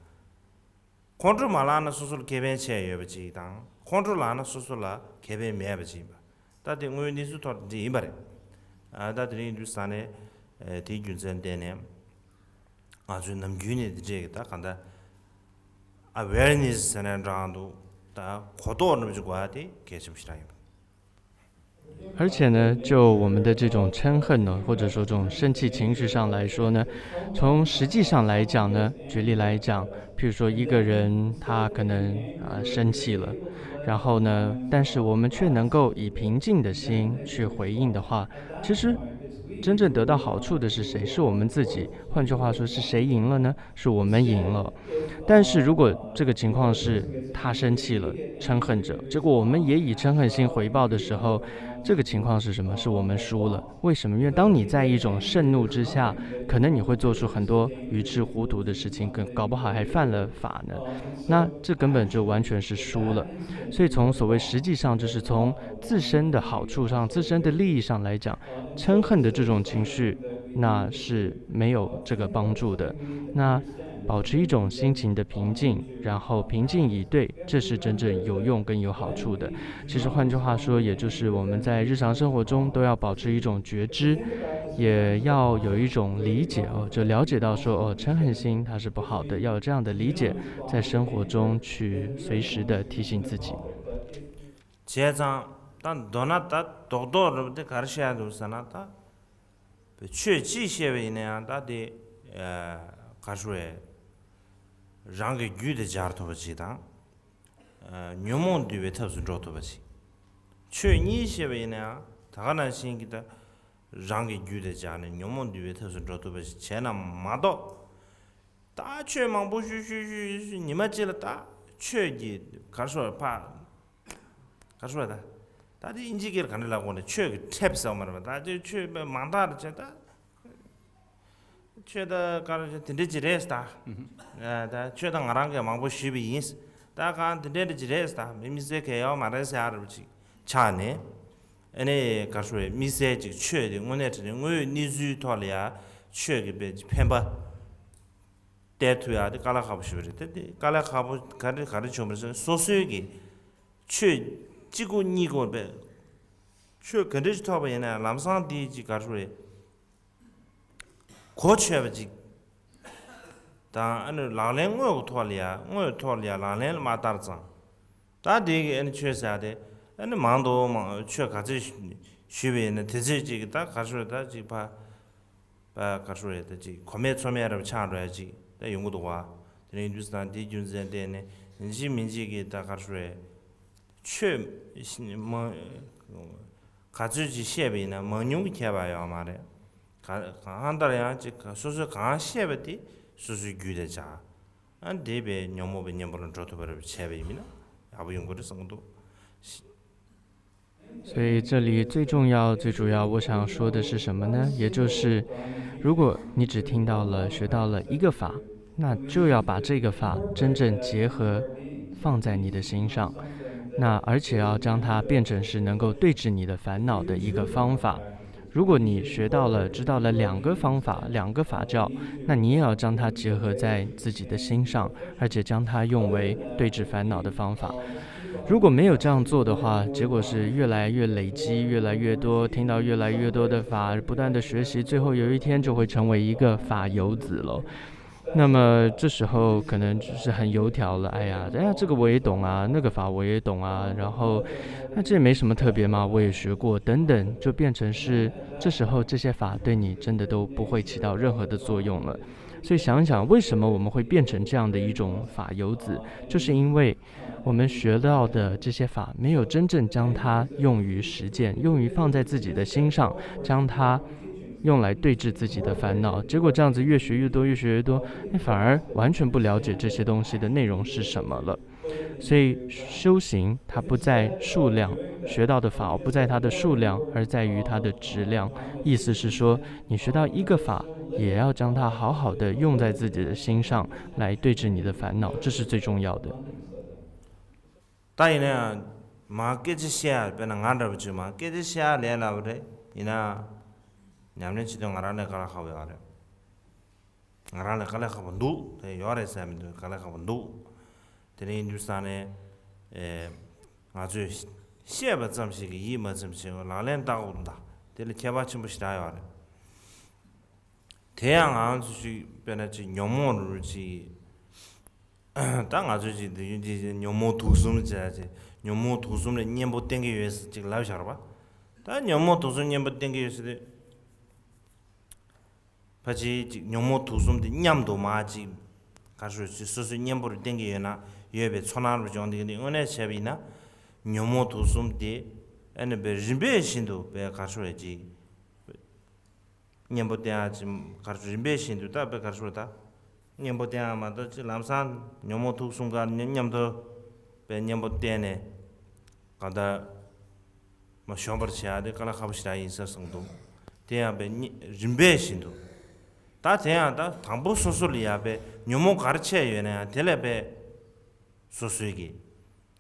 ཁོང་ཁྲོ་མ་ལངས་ན་སོ་སོར་ཁེ་ཕན་ཆེ་ཡོད་པ་ཅིག་དང་། ཁོང་ཁྲོ་ལངས་ན་སོ་སོ་ལ་ཁེ་ཕན་མེད་པ་ཅིག་ཡིན་པ། ད་དེ་དངོས་ཡོད་གནས་ཚུལ་ཐོག་འདི་ཡིན་པ་རེད། ཨ་ད་དེ་རིང་ཡིན་དུས་ས་ནས་ཨེ་དེའི་རྒྱུ་མཚན་བརྟེན་ནས་ང་ཚོས་ནམ་རྒྱུན་ནས་འདི་འདྲས་ཀྱི་ད་གང་ལྟར་ཨ་ཝེར་ནེ་སི་ཟེར་ན་འདྲ་འདུག་ད་གོ་རྟོགས་རྣམས་ཀྱི་དགོས་པ་དེ་གལ་ཆེན་པོ་ཞིག་རང་ཡིན་པ། 而且呢，就我们的这种嗔恨呢，或者说这种生气情绪上来说呢，从实际上来讲呢，举例来讲，譬如说一个人他可能啊、呃生气了，然后呢，但是我们却能够以平静的心去回应的话，其实真正得到好处的是谁？是我们自己。换句话说，是谁赢了呢？是我们赢了。但是如果这个情况是他生气了，嗔恨着，结果我们也以嗔恨心回报的时候，这个情况是什么？是我们输了。为什么？因为当你在一种盛怒之下，可能你会做出很多愚痴糊涂的事情，更搞不好还犯了法呢。那这根本就完全是输了。所以从所谓实际上，就是从自身的好处上、自身的利益上来讲，嗔恨的这种情绪，那是没有这个帮助的。那保持一种心情的平静，然后平静以对，这是真正有用跟有好处的。其实换句话说，也就是我们在日常生活中都要保持一种觉知，也要有一种理解哦，就了解到说哦，嗔恨心它是不好的，要有这样的理解，在生活中去随时的提醒自己。 བྱས་ཙང་ད་མདོར་ན་ད་རྡོག་རྡོག་རུ་དེ་ག་རེ་བཤད་འདུག་ཟེར་ན། ད་ཆོས་ཅི་བཤད་པ་ཡིན་ན་ཡང་ད་དེ་ག་རེ་ཟེར། རང་གི་རྒྱུད་དེ་སྦྱར་ཐུབ་པ་ཅིག་དང་། ཉོན་མོངས་འདུལ་བའི་ཐབས་སུ་འགྲོ་ཐུབ་པ་ཅིག་ཆོས་གཉིས་བཤད་པ་ཡིན་ན་ཡང་ད་ག་ནང་བཞིན་གྱི་ད་རང་གི་རྒྱུད་དེ་སྦྱར་ནས་ཉོན་མོངས་འདུལ་བའི་ཐབས་སུ་འགྲོ་ཐུབ་པ་ཅིག་བྱས་ན་མ་གཏོགས། ད་ཆོས་མང་པོ་ཞུ་ཞུ་ཞུ་ཞུ་ཉི་མ་གཅིག་ལ་ད་ཆོས་ཀྱི་ག་རེ་ཟེར་ཕ། ག་རེ་ཟེར་ད། ད་དེ་ཨིན་ཇི་སྐད་ལ་ག་འདྲ་ལབ་དགོས་ནས་ཆོས་ཀྱི་ཁྲེབ་ཟེར་བ་མ་རེད་པ། ད་དེ་ཆོས་མང་དག་རེ་བྱས་ད། ཆོས་ད་ག་རེ་དེ་འདྲ་ཅིག་རེད་ད། ཨ་ད་ཆོས་ད་ང་རང་གིས་མང་པོ་ཞུས་པ་ཡིན། ད་གང་དེ་འདྲ་འདྲ་ཅིག་རེད་ད། མི་མི་ཚེ་གས་ཡོད་མ་རེད་ཟེར་ཡ་རབ་ཅིག་ཆགས་ནས། ཨ་ནི་ག་རེ་ཞུ་རེད། མི་ཚེ་ཅིག་ཆོས་དེ་དངོས་གནས་དྲང་གནས་དངོས་ཡོད་གནས་ཚུལ་ཐོག་ལ་ཡ་ཆོས་ཀྱི་དཔེ་ཕན་པ་སྟེར་ཐུབ་ཡ་དེ་དཀའ་ལས་ཁག་པོ་ཞིག་རེད། དེ་དེ་དཀའ་ལས་ཁག་པོ་ག་འདྲ་ག་འདྲ་བྱུང་བ་རེད་ཟེར་ན། སོ་སོའི་གི་ཆོས་གཅིག་གོ་གཉིས་གོ་དཔེ་ཆོས་ག་འདྲ་ཞིག་ཐོབ་པ་ཡིན་ན་ལམ་སང་དེ་ཅིག་ག་རེ་ཞུ་རེད། གོ་ཆོད་པ་ཅིག་དང་། ཨ་ནི་ལག་ལེན་དངོས་ཀྱི་ཐོག་ལ་ཡ་དངོས་ཀྱི་ཐོག་ལ་ཡ་ལག་ལེན་ལ་མ་བསྟར་ཙང་། ད་དེ་གི་ཨ་ནི་ཆོས་ཟེར་ཡ་དེ་ཨ་ནི་མང་དུ་མང་ཆོས་ག་ཚོད་ཞུས་པ་ཡིན་ན་དེ་ཚོད་ཅིག་གི་ད་ག་རེ་ཞུ་རེད། ད་ཅིག་ཕ་ཕ་ག་རེ་ཞུ་རེད། ད་ཅིག་གོ་མེད་ཚོར་མེད་རབ་ཆགས་འགྲོ་ཡ་ཅིག་ད་ཡོང་གི་འདུག་བ། དེ་ནས་ཡིན་དུས་ཙང་དེའི་རྒྱུ་མཚན་བརྟེན་ནས་ཡིན་གཅིག་མིན་གཅིག་གི་ད་ག་རེ་ཞུ་རེད། ཆོས་མ་ག་ཚོད་ཅིག་བཤད་པ་ཡིན་ན་མང་ཉུང་གི་ཁྱད་པར་ཡོད་མ་རེད། ག་གང་ལྟར་ཡང་ཅིག་སོ་སོས་གང་བཤད་པ་དེ་སོ་སོའི་རྒྱུད་དེ་བྱ། ཨ་འདི་བས་ཉོན་མོངས་པའི་གཉེན་པོ་ལ་འགྲོ་ཐུབ་པ་རེ་བྱས་པ་ཡིན་ན་ཡག་པོ་ཡོང་གི་རེད་བསམ་གྱི་འདུག། 所以这里最重要、最主要，我想说的是什么呢？也就是，如果你只听到了、学到了一个法，那就要把这个法真正结合放在你的心上，那而且要将它变成是能够对治你的烦恼的一个方法。如果你学到了、知道了两个方法、两个法教，那你也要将它结合在自己的心上，而且将它用为对治烦恼的方法。如果没有这样做的话，结果是越来越累积，越来越多，听到越来越多的法，不断的学习，最后有一天就会成为一个法游子了。那么这时候可能就是很油条了，哎呀，哎呀，这个我也懂啊，那个法我也懂啊，然后那这没什么特别嘛，我也学过，等等，就变成是这时候这些法对你真的都不会起到任何的作用了。所以想一想，为什么我们会变成这样的一种法游子，就是因为我们学到的这些法没有真正将它用于实践，用于放在自己的心上，将它用来对治自己的烦恼。结果这样子越学越多，越学越多，那反而完全不了解这些东西的内容是什么了。所以修行它不在数量，学到的法不在它的数量，而在于它的质量。意思是说，你学到一个法，也要将它好好的用在自己的心上，来对治你的烦恼，这是最重要的。 ད་ཡིན་ན་ཡང་མ་སྐད་ཆ་བཤད་ཡ། དཔེར་ན་ང་འདྲ་བོ་ཅིག་མ་སྐད་ཆ་བཤད་ཡ་ལས་སླ་བོ་རེད། ཡིན་ན་ཉམས་ལེན་བྱེད་དུས་ང་རང་ལས་དཀའ་ལས་ཁག་པོ་ཡོད་རེད། ང་རང་ལས་དཀའ་ལས་ཁག་པོ་འདུག། དེ་ཡོད་རེད་ཟེར་མི་འདུག། དཀའ་ལས་ཁག་པོ་འདུག། དེ་ནས་ཡིན་དུས་ས་ནས་ཨེ་ང་ཚོས་བཤད་པ་ཙམ་ཞིག་གིས་ཡིད་མ་ཚིམ་ཞིང་ལག་ལེན་བསྟར་དགོས་འདུག། དེ་ལ་ཁྱད་པར་ཆེན་པོ་ཞེ་དྲག་ཡོད་རེད། དེ་ཡང་ང་ཚོ་ཅིག་དཔེར་ན་ཅིག་ཉོན་མོངས་རུ་ཅིག། ད་ང་ཚོ་ཅིག་དུས་རྒྱུན་ཅིག་ཉོན་མོངས་དུག་གསུམ་བྱས་ཅིག་ཉོན་མོངས་དུག་གསུམ་ལ་གཉེན་པོ་བསྟེན་གྱི་ཡོད་ཟེར་ཅིག་ལབ་བཞག་ར་བ། ད་ཉོན་མོངས་དུག་གསུམ་གཉེན་པོ་བསྟེན་གྱི་ཡོད་ཟེར་དུས། ཕལ་ཆེར་ཅིག་ཉོན་མོངས་དུག་གསུམ་དེ་མཉམ་དུ་མ་ཅིག་ག་རེ་ཞུ་ཅིག་སོ་སོའི་གཉེན་པོར་བསྟེན་གྱི་ཡོད་ན་ཡོད་པའི་ཚོར་སྣང་རུ་བྱུང་། དེ་གི་དེ་དངོས་གནས་བྱས་པ་ཡིན་ན་ཉོན་མོངས་དུག་གསུམ་དེ་ཨ་ནི་བའི་རིམ་པས་བཞིན་དུ་བའི་ག་རེ་ཞུ་ཅིག་གཉེན་པོ་བསྟེན་ཡ་ཅིག་ག་རེ་ཞུ་རིམ་པས་བཞིན་དུ་ད་བའི་ག་རེ་ཞུ་ད་གཉེན་པོ་བསྟེན་ཡ་མ་གཏོགས་ཅིག་ལམ་སང་ཉོན་མོངས་དུག་གསུམ་ག་མཉམ་དུ་བའི་གཉེན་པོ་བསྟེན་ནས་གང་ལྟར། མ་ཤོང་པར་བྱེད་ཡ་དེ་དཀའ་ལས་ཁག་པོ་ཞིག་རང་ཡིན་ཟེར་གསུངས་འདུག། དེ་ཡང་པའི་རིམ་པས་བཞིན་དུ། ད་དེ་ཡང་ད་དང་པོ་སོ་སོ་ལ་ཡ་པའི་ཉོན་མོངས་ག་རེ་ཆེ་ཡོད་ན་ཡང་དེ་ལས་པའི་སོ་སོའི་གི།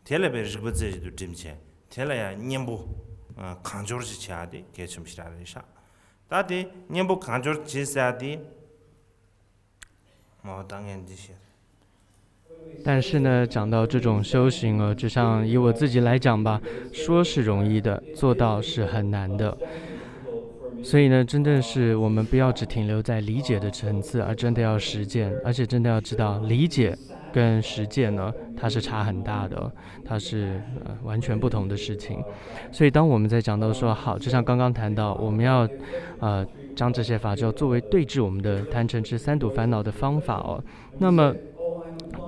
དེ་ལས་པའི་རིག་པ་རྩེ་བཞིན་དུ་བསྒྲིམས་བྱས་དེ་ལ་ཡང་གཉེན་པོ་གང་འབྱོར་ཞིག་བྱེད་ཡ་དེ་གལ་ཆེན་པོ་ཞིག་རང་རེད་ཤག། ད་དེ་གཉེན་པོ་གང་འབྱོར་བྱེད་ཟེར་ཡ་དེ། མ་འོ་ད་ངས་འདི་བཤད། 但是呢，讲到这种修行哦，就像以我自己来讲吧，说是容易的，做到是很难的。所以呢，真正是我们不要只停留在理解的层次，而真的要实践，而且真的要知道，理解跟实践呢，它是差很大的，它是呃完全不同的事情。所以当我们在讲到说，好，就像刚刚谈到，我们要呃将这些法教作为对治我们的贪嗔痴三毒烦恼的方法哦，那么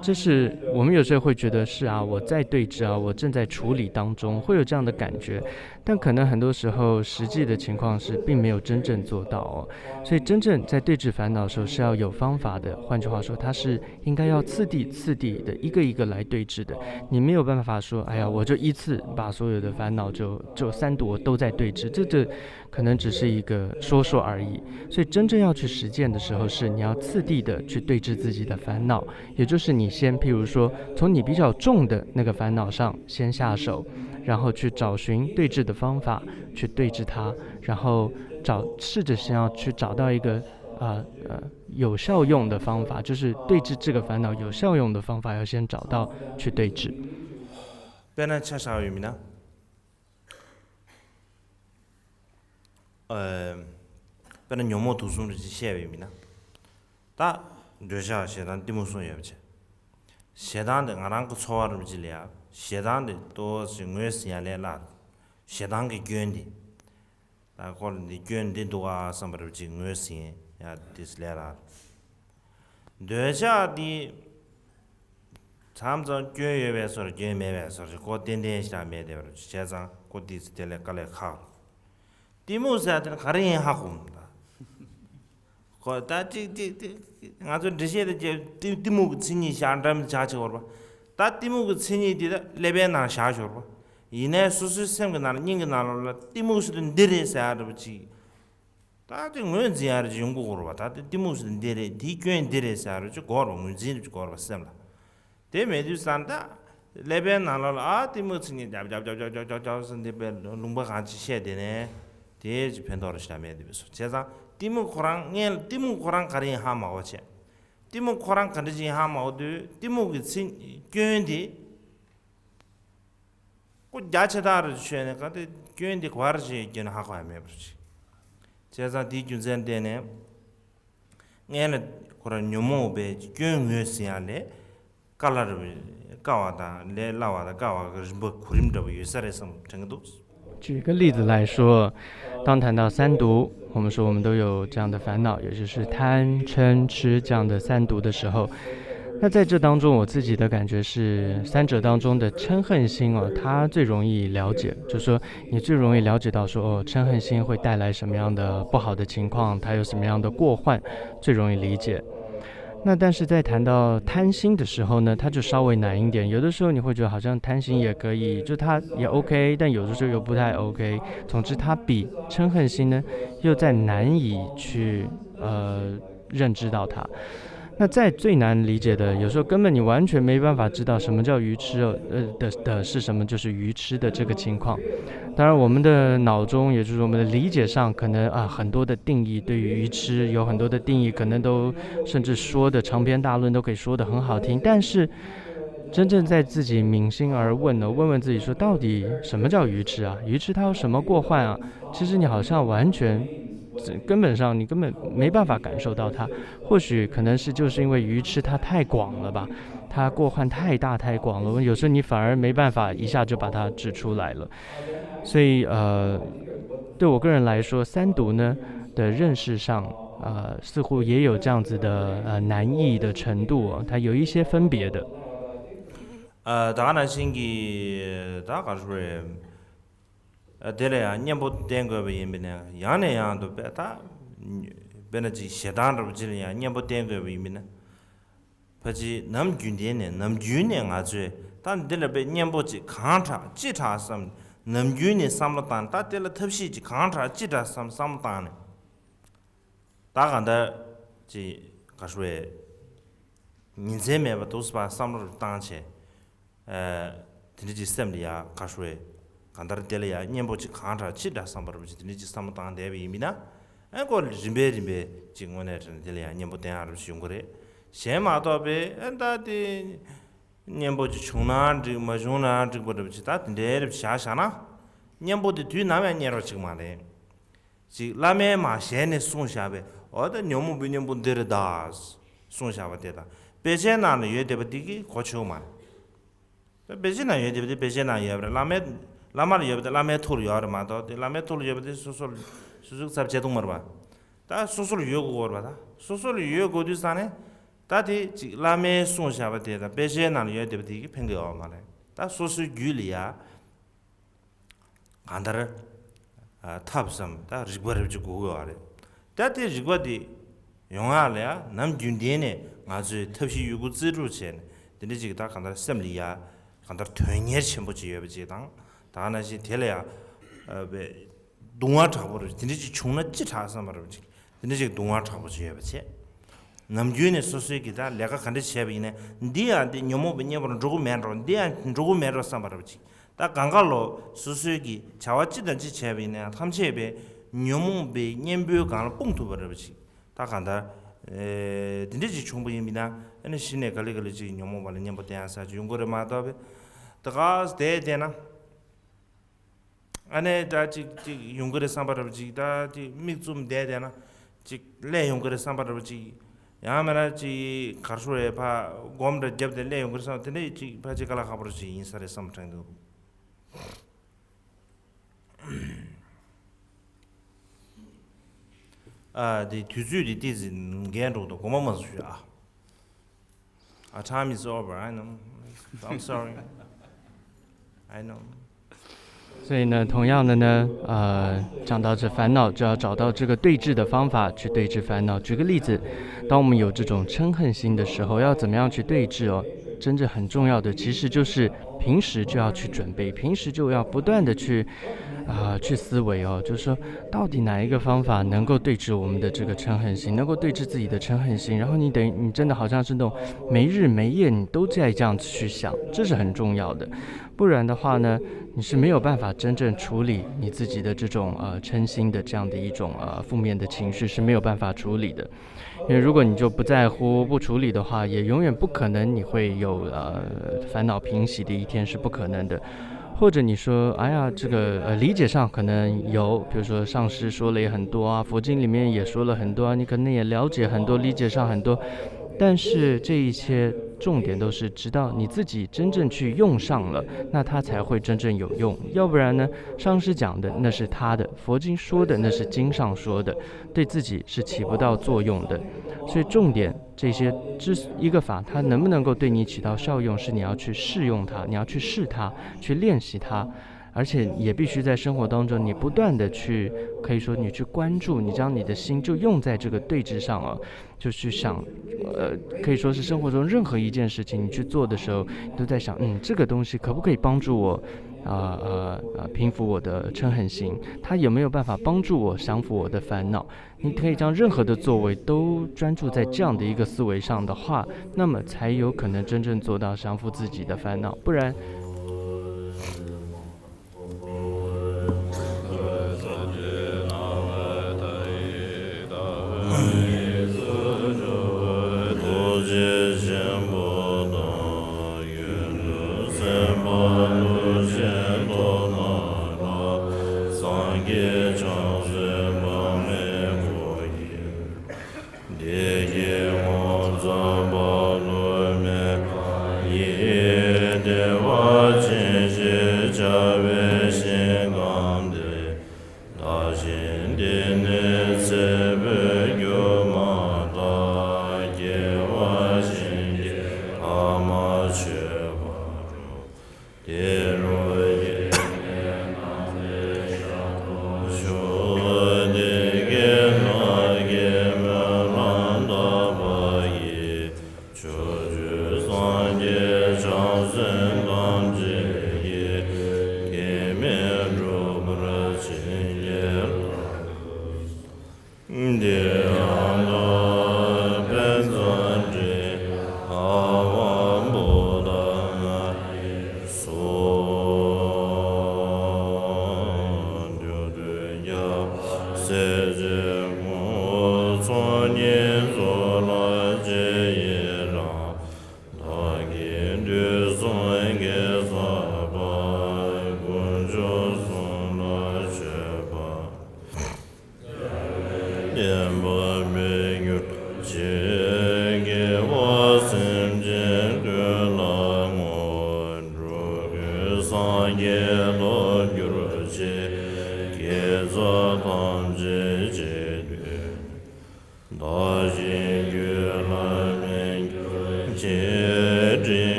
这是我们有时候会觉得是啊，我在对峙啊，我正在处理当中，会有这样的感觉，但可能很多时候实际的情况是并没有真正做到哦。所以真正在对峙烦恼的时候是要有方法的，换句话说，它是应该要次第次第的一个一个来对峙的。你没有办法说，哎呀，我就一次把所有的烦恼就就三毒我都在对峙，这这可能只是一个说说而已。所以真正要去实践的时候，是你要次第的去对峙自己的烦恼，也就是你先，譬如说从你比较重的那个烦恼上先下手，然后去找寻对峙的方法，去对峙它，然后找试着想要去找到一个呃呃有效用的方法，就是对峙这个烦恼有效用的方法要先找到去对峙。 དཔེར་ན་ཆ་བཞག་ཡོད་མིན་ན། ཨ། དཔེར་ན་ཉོན་མོངས་དུག་གསུམ་རེ་ཅིག་བཤད་པ་ཡིན་ན། ད་འདོད་ཆགས་ཞེ་སྡང་གཏི་མུག་གསུམ་ཡོད་པ་བྱས། ཞེ་སྡང་དེ་ང་རང་གི་ཚོར་བ་རེ་ཅིག་ལ་ཡ། ཞེ་སྡང་དེ་ཏོག་ཙམ་ངོས་ཟིན་ཡ་ལས་སླ། ཞེ་སྡང་གི་སྐྱོན་དེ། ད་ཁོ་ལ་འདི་སྐྱོན་འདི་འདུག་ཨ་བསམ་པ་རེ་ཅིག་ངོས་ཟིན་ཡ་དེ་ལས་སླ། འདོད་ཆགས་འདི། མཚམས་མཚམས་སྐྱོན་ཡོད་པའི་བཟོ་འདྲ་སྐྱོན་མེད་པའི་བཟོ་འདྲ་ཁོ་ཏན་ཏན་ཞིག་མེད་བསྡད་པ་རེད། བྱས་ཙང་ཁོ་དེ་ཚོ་དེ་ལས་དཀའ་ལས་ཁག་རེད། གཏི་མུག་ཟེར་དེ་ནི་ག་རེ་ཡིན་ཧ་གོ་མི་འདུག་ཁོ་ད་ཅིག་ཅིག་ཅིག་ང་ཚོ་འགྲེལ་བཤད་དེ་གཏི་གཏི་མུག་གི་མཚན་ཉིད་ཞག་འདྲ་མི་ཆགས་ཆེ་བར་པ། ད་གཏི་མུག་གི་མཚན་ཉིད་དེ་ད་ཀླད་པའི་ནང་བཞག་ཞོར་པ། ཡིན་ནའི་སོ་སོའི་སེམས་ཀྱི་ནང་ལ་སྙིང་གི་ནང་ལོགས་ལ་གཏི་མུག་ཟེར་དུས་འདི་རེད་ཟེར་ཡ་འདྲ་པོ་ཅིག་ད་དེ་ངོས་འཛིན་ཡ་རེ་ཅིག་ཡོང་གི་དགོས་རེད་པ། ད་དེ་གཏི་མུག་ཟེར་འདི་རེད། དེའི་སྐྱོན་འདི་རེད་ཟེར་ཡ་རེ་ཅིག་དགོས་རེད་པ། ངོས་འཛིན་རེ་ཅིག་དགོས་རེད་པ་སེམས་ལ། དེ་མེད་དུས་ཙང་ད་ཀླད་པའི་ནང་ལོགས་ལ་ཨ་གཏི་མུག་མཚན་ཉིད་རྒྱབ་རྒྱབ་རྒྱབ་རྒྱབ་རྒྱབ་ཟེར་འདི་པའི་ལུང་པ་གང་ཅིག་བཤད་དེ་ནས་དེ་ཅིག་ཕན་ཐོགས་རེ་ཞིག་མེད་དེ་བས་སོ། བྱས་ཙང་གཏི་མུག་ཁོ་རང་སྔོན་ལ་གཏི་མུག་ཁོ་རང་ག་རེ་ཡིན་ཧ་མ་གོ་བྱས། གཏི་མུག་ཁོ་རང་ག་འདྲ་ཅིག་ཡིན་ཧ་མ་གོ་དུས་གཏི་མུག་གི་མཚན་སྐྱོན་དེ། ཁོ་རྒྱ་ཆེ་ཐག་རེ་ཆོད་ནས་ག་དེ་སྐྱོན་དེ་ག་བར་ཞིག་སྐྱོན་ཧ་གོ་ཡ་མེད་པར་ཞིག་བྱས་ཙང་དེའི་རྒྱུ་མཚན་བརྟེན་ནས་སྔོན་ལ་ཁོ་རང་ཉོན་མོངས་པའི་སྐྱོན་ངོས་ཟིན་ཡ་ལས་དཀའ་སླ་རུ་དཀའ་བ་དང་ལས་སླ་བ་དང་དཀའ་བ་གི་རིམ་པ་གོ་རིམ་འདྲ་པོ་ཡོད་ས་རེད་བསམ་དྲན་གྱི་འདུག举一个例子来说，当谈到三毒，我们说我们都有这样的烦恼，也就是贪、嗔、痴这样的三毒的时候，那在这当中，我自己的感觉是，三者当中的嗔恨心哦，它最容易了解，就是说你最容易了解到说，哦，嗔恨心会带来什么样的不好的情况，它有什么样的过患，最容易理解。那但是在谈到贪心的时候呢，它就稍微难一点。有的时候你会觉得好像贪心也可以，就它也 OK，但有的时候又不太 OK。总之，它比嗔恨心呢又再难以去呃认知到它。那在最难理解的，有时候根本你完全没办法知道什么叫愚痴呃的的是什么，就是愚痴的这个情况。当然，我们的脑中，也就是我们的理解上，可能啊很多的定义，对于愚痴有很多的定义，可能都甚至说的长篇大论都可以说的很好听，但是真正在自己扪心而问呢，问问自己说，到底什么叫愚痴啊？愚痴它有什么过患啊？其实你好像完全根本上你根本没办法感受到它。或许可能是就是因为愚痴它太广了吧，它过患太大太广了，有时候你反而没办法一下就把它指出来了。所以呃，对我个人来说，三毒呢的认识上，呃，似乎也有这样子的呃难易的程度哦，它有一些分别的。 ཨ། ད་ག་ནང་བཞིན་གྱི་ད་ག་རེ་རེད། དེ་ལ་ཡང་གཉེན་པོ་བསྟེན་དགོས་པ་ཡིན་པས་ན་ཡང་ནས་ཡང་དུ་དཔེ་ད་དཔེར་ན་ཅིག་ཞེ་སྡང་འདྲ་པོ་ཅིག་ལ་ཡང་གཉེན་པོ་བསྟེན་དགོས་པ་ཡིན་པས་ན། ཕལ་ཆེར་ནམ་རྒྱུན་ལྡན་ནས་ནམ་རྒྱུན་ནས་ང་ཚོས་ད་འདི་ལ་དཔེ་གཉེན་པོ་ཅིག་གང་དྲག་ཅི་དྲག་བསམ། ནམ་རྒྱུན་ནས་བསམ་བློ་བཏང་ད་དེ་ལ་ཐབས་ཤེས་ཅིག་གང་དྲག་ཅི་དྲག་བསམ་བསམ་བློ་བཏང་ནས། ད་གང་ལྟར་ཅིག་ག་ཞུ་བས་ཉིན་མཚན་མེད་པར་འདུག་སེ་བསམ་བློ་བཏང་བྱས། ཨ། དེ་འདྲ་ཅིག་སེམས་ལ་ཡ་ག་ཞུ་བས་གང་ལྟར་དེ་ལ་ཡ་གཉེན་པོ་ཅིག་གང་དྲག་ཅི་འདྲ་བསམ་པ་རུ་ཅིག་དེ་འདྲ་ཅིག་བསམ་བློ་བཏང་བསྡད་པ་ཡིན་མིན་ན། ཨ་ཁོ་རིམ་པས་རིམ་པས་ཅིག་དངོས་གནས་དྲན་དེ་ལ་ཡ་གཉེན་པོ་བསྟེན་ཨ་རུ་ཅིག་ཡོང་གི་རེད། གཞན་མ་གཏོགས་པའི་ཨ་ད་དེ་གཉེན་པོ་ཅིག་བྱུང་ན་འགྲིག་མ་བྱུང་ན་འགྲིག་པ་འདྲ་པོ་ཅིག་ད་དེ་འདྲའི་རིགས་བཞག་བཞག་ན། གཉེན་པོ་དེ་དུས་ནམ་ཡང་རྙེད་རོགས་ཅིག་མ་རེད། ཅིག་བླ་མས་མ་ཞལ་ནས་གསུངས་བཞག་པའི་འོ་ད་ཉོན་མོངས་པའི་གཉེན་པོ་འདི་རེད་ད། གསུངས་བཞག་པ་དེ་དང་དཔེ་ཆའི་ནང་ལ་ཡོད་བསྡད་པ་འདི་གིས་གོ་ཆོད་མ་རེད། དཔེ་ཆའི་ནང་ཡོད་བསྡད་པ་དེ་དཔེ་ཆའི་ནང་ཡོད་པ་རེད། བླ་མའི་བླ་མར་ཡོད་པ་དེ་བླ་མའི་ཐུགས་ལ་ཡོད་རེད་མ་གཏོགས་དེ་བླ་མའི་ཐུགས་ལ་ཡོད་པ་དེ་སོ་སོར་སོ་སོའི་ཚབ་བྱེད་ཐུབ་མ་རེད་པ། ད་སོ་སོར་ཡོད་དགོས་རེད་པ། ད་སོ་སོར་ཡོད་དགོས་དུས་ཙང་ནས། ད་དེ་ཅིག་བླ་མའི་གསུངས་བཞག་པ་དེ་དང་དཔེ་ཆའི་ནང་ལ་ཡོད་བསྡད་པ་དེ་གིས་ཕན་གྱི་ཡོད་མ་རེད། ད་སོ་སོའི་རྒྱུད་ལ་ཡ། གང་ལྟར། ཨ། ཐབས་སམ་ད་རིག་པ་རེ་ཅིག་དགོས་ཀྱི་ཡོད་རེད། ད་དེ་རིག་པ་དེ་ཡོང་ཡག་ལ་ཡ་ནམ་རྒྱུན་ལྡན་ནས་ང་ཚོས་ཐབས་ཤེས་ཡོད་རྒུ་རྩལ་སྤྲུགས་བྱས་ནས་དེ་འདྲ་ཅིག་ད་གང་ལྟར་སེམས་ལ་ཡ་གང་ལྟར་དོན་གཉེར་ཆེན་པོ་ཅིག་ཡོད་པ་ཅིག་དང་། ད་ག་ནང་བཞིན་དེ་ལ་ཡ། ཨ། དཔེ་སྡུག་བསྔལ་དྲག་པོ་རེད། དེ་འདྲ་ཅིག་བྱུང་ན་ཅི་དྲག་བསམ་པ་རེད་པ་ཅིག་དེ་འདྲ་ཅིག་སྡུག་བསྔལ་དྲག་པོ་ཅིག་ཡོད་པ་བྱས། ནམ་རྒྱུན་ནས་སོ་སོའི་གི་ད་ལས་ཀ་ག་འདྲ་བྱས་པ་ཡིན་ནའི་འདི་ཡང་འདི་ཉོན་མོངས་པའི་གཉེན་པོར་འགྲོ་གི་མེད་འགྲོ། འདི་ཡང་འགྲོ་གི་མེད་འགྲོ་བསམ་པ་རེད་པ་ཅིག་ད་གང་ག་ལོ་སོ་སོའི་གི་བྱ་བ་ཅི་དང་ཅི་བྱས་པ་ཡིན་ནའི་ཐམས་ཅད་པའི་ཉོན་མོངས་པའི་གཉེན་པོའི་སྒང་ལ་སྤུངས་ཐུབ་པ་རེད་པ་ཅིག་ད་གང་ལྟར། ཨེ། འདི་འདྲ་ཅིག་བྱུང་པ་ཡིན་པ་ན་ཨ་ནི་གཞི་ནས་ག་ལེ་ག་ལེ་ཅིག་ཉོན་མོངས་པ་ལ་གཉེན་པོ་བསྟེན་ཡག་ས་ཅིག་ཡོང་གི་རེད་མ་གཏོགས་པས། ད་ག་བསྡད་བསྡད་ན། ཨ་ནི་ད་ཅིག་ཅིག་ཡོང་གི་རེད་བསམ་པ་འདྲ་པོ་ཅིག་ད་ཅིག་མིག་བཙུམ་བསྡད་བསྡད་ན་ཅིག་སླེབས་ཡོང་གི་རེད་བསམ་པ་འདྲ་པོ་ཅིག་ཡང་མིན་ན་ཅིག་གར་ཤོར་རེད་ཕ་སྒོམ་འདྲ་བརྒྱབ་སྟེ་སླེབས་ཡོང་གི་རེད་བསམ། དེ་འདྲ་ཅིག་ཕལ་ཆེར་དཀའ་ལས་ཁག་པོ་ཞིག་ཡིན་ས་རེད་བསམ་དྲན་འདུག་ཨ། དེ་དུས་ཚོད་དེ་ཏོག་ཙམ་འགོར་འགྲོ་འདུག་དགོངས་པ་མ་ཚོམས་ཞུ་ཨ། Our time is over, I know. I'm sorry. I know. 所以呢，同样的呢，呃，讲到这烦恼，就要找到这个对治的方法，去对治烦恼。举个例子，当我们有这种嗔恨心的时候，要怎么样去对治哦？真正很重要的，其实就是平时就要去准备，平时就要不断的去，啊、去思维哦，就是说，到底哪一个方法能够对治我们的这个嗔恨心，能够对治自己的嗔恨心？然后你等于你真的好像是那种没日没夜你都在这样子去想，这是很重要的。不然的话呢，你是没有办法真正处理你自己的这种呃嗔心的这样的一种呃负面的情绪是没有办法处理的。因为如果你就不在乎、不处理的话，也永远不可能你会有呃烦恼平息的一天，是不可能的。或者你说，哎呀，这个呃理解上可能有，比如说上师说了也很多啊，佛经里面也说了很多啊，你可能也了解很多，理解上很多，但是这一切重点都是直到你自己真正去用上了，那它才会真正有用。要不然呢，上师讲的那是他的，佛经说的那是经上说的，对自己是起不到作用的。所以重点，这些之一个法，它能不能够对你起到效用，是你要去试用它，你要去试它，去练习它。而且也必须在生活当中，你不断的去，可以说你去关注，你将你的心就用在这个对峙上啊，就去想，呃，可以说是生活中任何一件事情你去做的时候，你都在想，嗯，这个东西可不可以帮助我，啊呃呃，平复我的嗔恨心？它有没有办法帮助我降服我的烦恼？你可以将任何的作为都专注在这样的一个思维上的话，那么才有可能真正做到降服自己的烦恼。不然，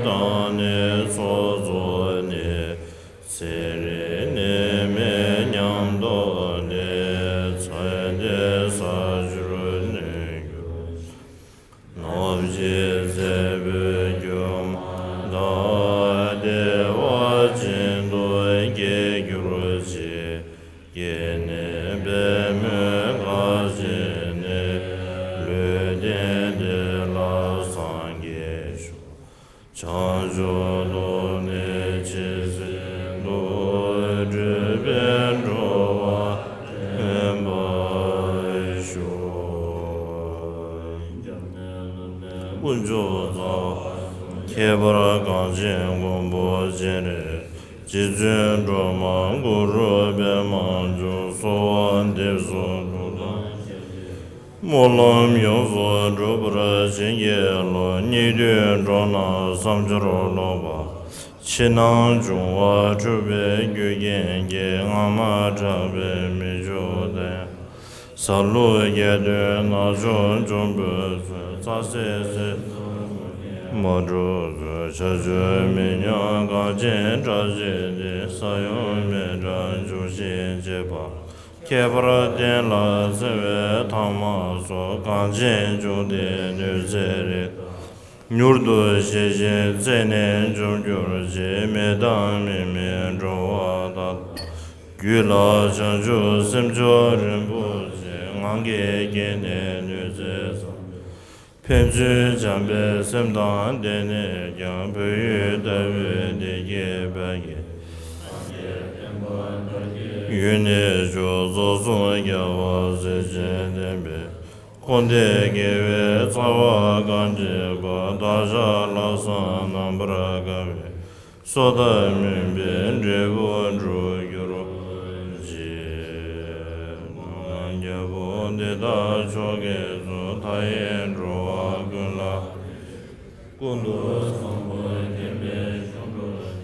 དང་ནི་ཚོགས་རྫོགས་ནས། ཚེ་རིང་ནད་མེད་ཉམས་རྟོགས་ལས། ཚེ་འདས་ས་བཅུར་ནུས་གྱུར། ནོར་གྱི་ཚེ་འཕོས་སྒྱུ་མ་ལྟ། བདེ་བ་ཅན་དུ་སྐྱེ་གྱུར་ཅིག། སྐྱེས་ནས་པདྨོའི་གར་བཞེངས་ནས། ལུས་རྟེན་འདི་ལ་སངས་རྒྱས་ཤོག། བྱང་ཆུབ་ལུགས་ནི་ཇི་སྲིད་དུ། བགྲོད་པས་འགྲོ་བ་འདྲེན་པར་ཤོག། དཀོན་མཆོག་རྩ་བ་ཁྱད་པར་གངས་ཅན་མགོན་པོ་སྤྱན་རས་གཟིགས། རྗེ་བཙུན་སྒྲོལ་མ་གུ་རུ་པདྨ་འབྱུང་། གསོལ་བ་འདེབས་སོ་ཐུགས་དམ་མཁྱེན་པའི། སྨོན་ལམ་ཡོངས་སུ་འགྲུབ་པར་བྱིན་གྱིས་རློབས། སྙིགས་དུས་འགྲོ་རྣམས་བསམ་སྦྱོར་ལོག་པ། ཕྱི་ནང་འབྱུང་བ་འཁྲུལ་པའི་རྒྱུ་རྐྱེན་གྱིས། སྔ་མ་དྲག་པོས་མི་ཆོག་དེ་ཡང་། གསར་ལུགས་བརྒྱད་སྟོན་ནག་ཕྱོགས་འཇོམས་པའི་ཚུལ། རྩ་སྲེག་ཟས་སོགས་མ་གྲུབ་ཚུལ། བྱ་སྤྱོད་མི་ཉམས་གངས་ཅན་བཀྲ་ཤིས་འདི། ས་ཡོམ་མེ་དྲག་འབྱུང་ཞིང་བྱེད་པ། ཁྱད་པར་རྟེན་ལ་འཚེ་བའི་ཐ་མ་སོགས། གངས་ཅན་འབྱུང་ལྡན་གནོད་འཚེའི་རིགས། མྱུར་དུ་ཞི་ཞིང་རྩད་ནས་འཇོམས་གྱུར་ཅིག། མི་དང་མི་མིན་འགྲོ་བ་དག་དང་། རྒྱུད་ལ་བྱང་ཆུབ་སེམས་མཆོག་རིན་པོ་ཆེ། ངང་གིས་བསྐྱེད་ནས་གནོད་འཚེ་བསམ། ཕན་ཚུན་བྱམས་པའི་སེམས་དང་ལྡན་ནས་ཀྱང་། བོད་ཡུལ་ལྟ་བུའི་བདེ་སྐྱིད་ཕ་གིར། ཡུན་གནས་མཆོག་རྫོགས་སངས་རྒྱ་བ། གཟི་བརྗིད་ལྡན་པའི་འཁོར་འདས་དགེ་བའི་རྩ་བ་གང་བསྒྲིགས་པ། བདག་ཅག་ལྷག་བསམ་རྣམ་པར་དཀར་པོའི། སོ་ཐར་སྨོན་པའི་འབྲས་བུ་འགྲུབ་གྱུར་ཅིག། རྒྱལ་པོ་འདི་དག་མཆོག་གིས་གཙོས། མཐའ་ཡས་འགྲོ་བ་ཀུན་ལ། ཀུན་ཏུ་བཟང་པོ་བསྟན་པའི་ཤོག་དྲིལ།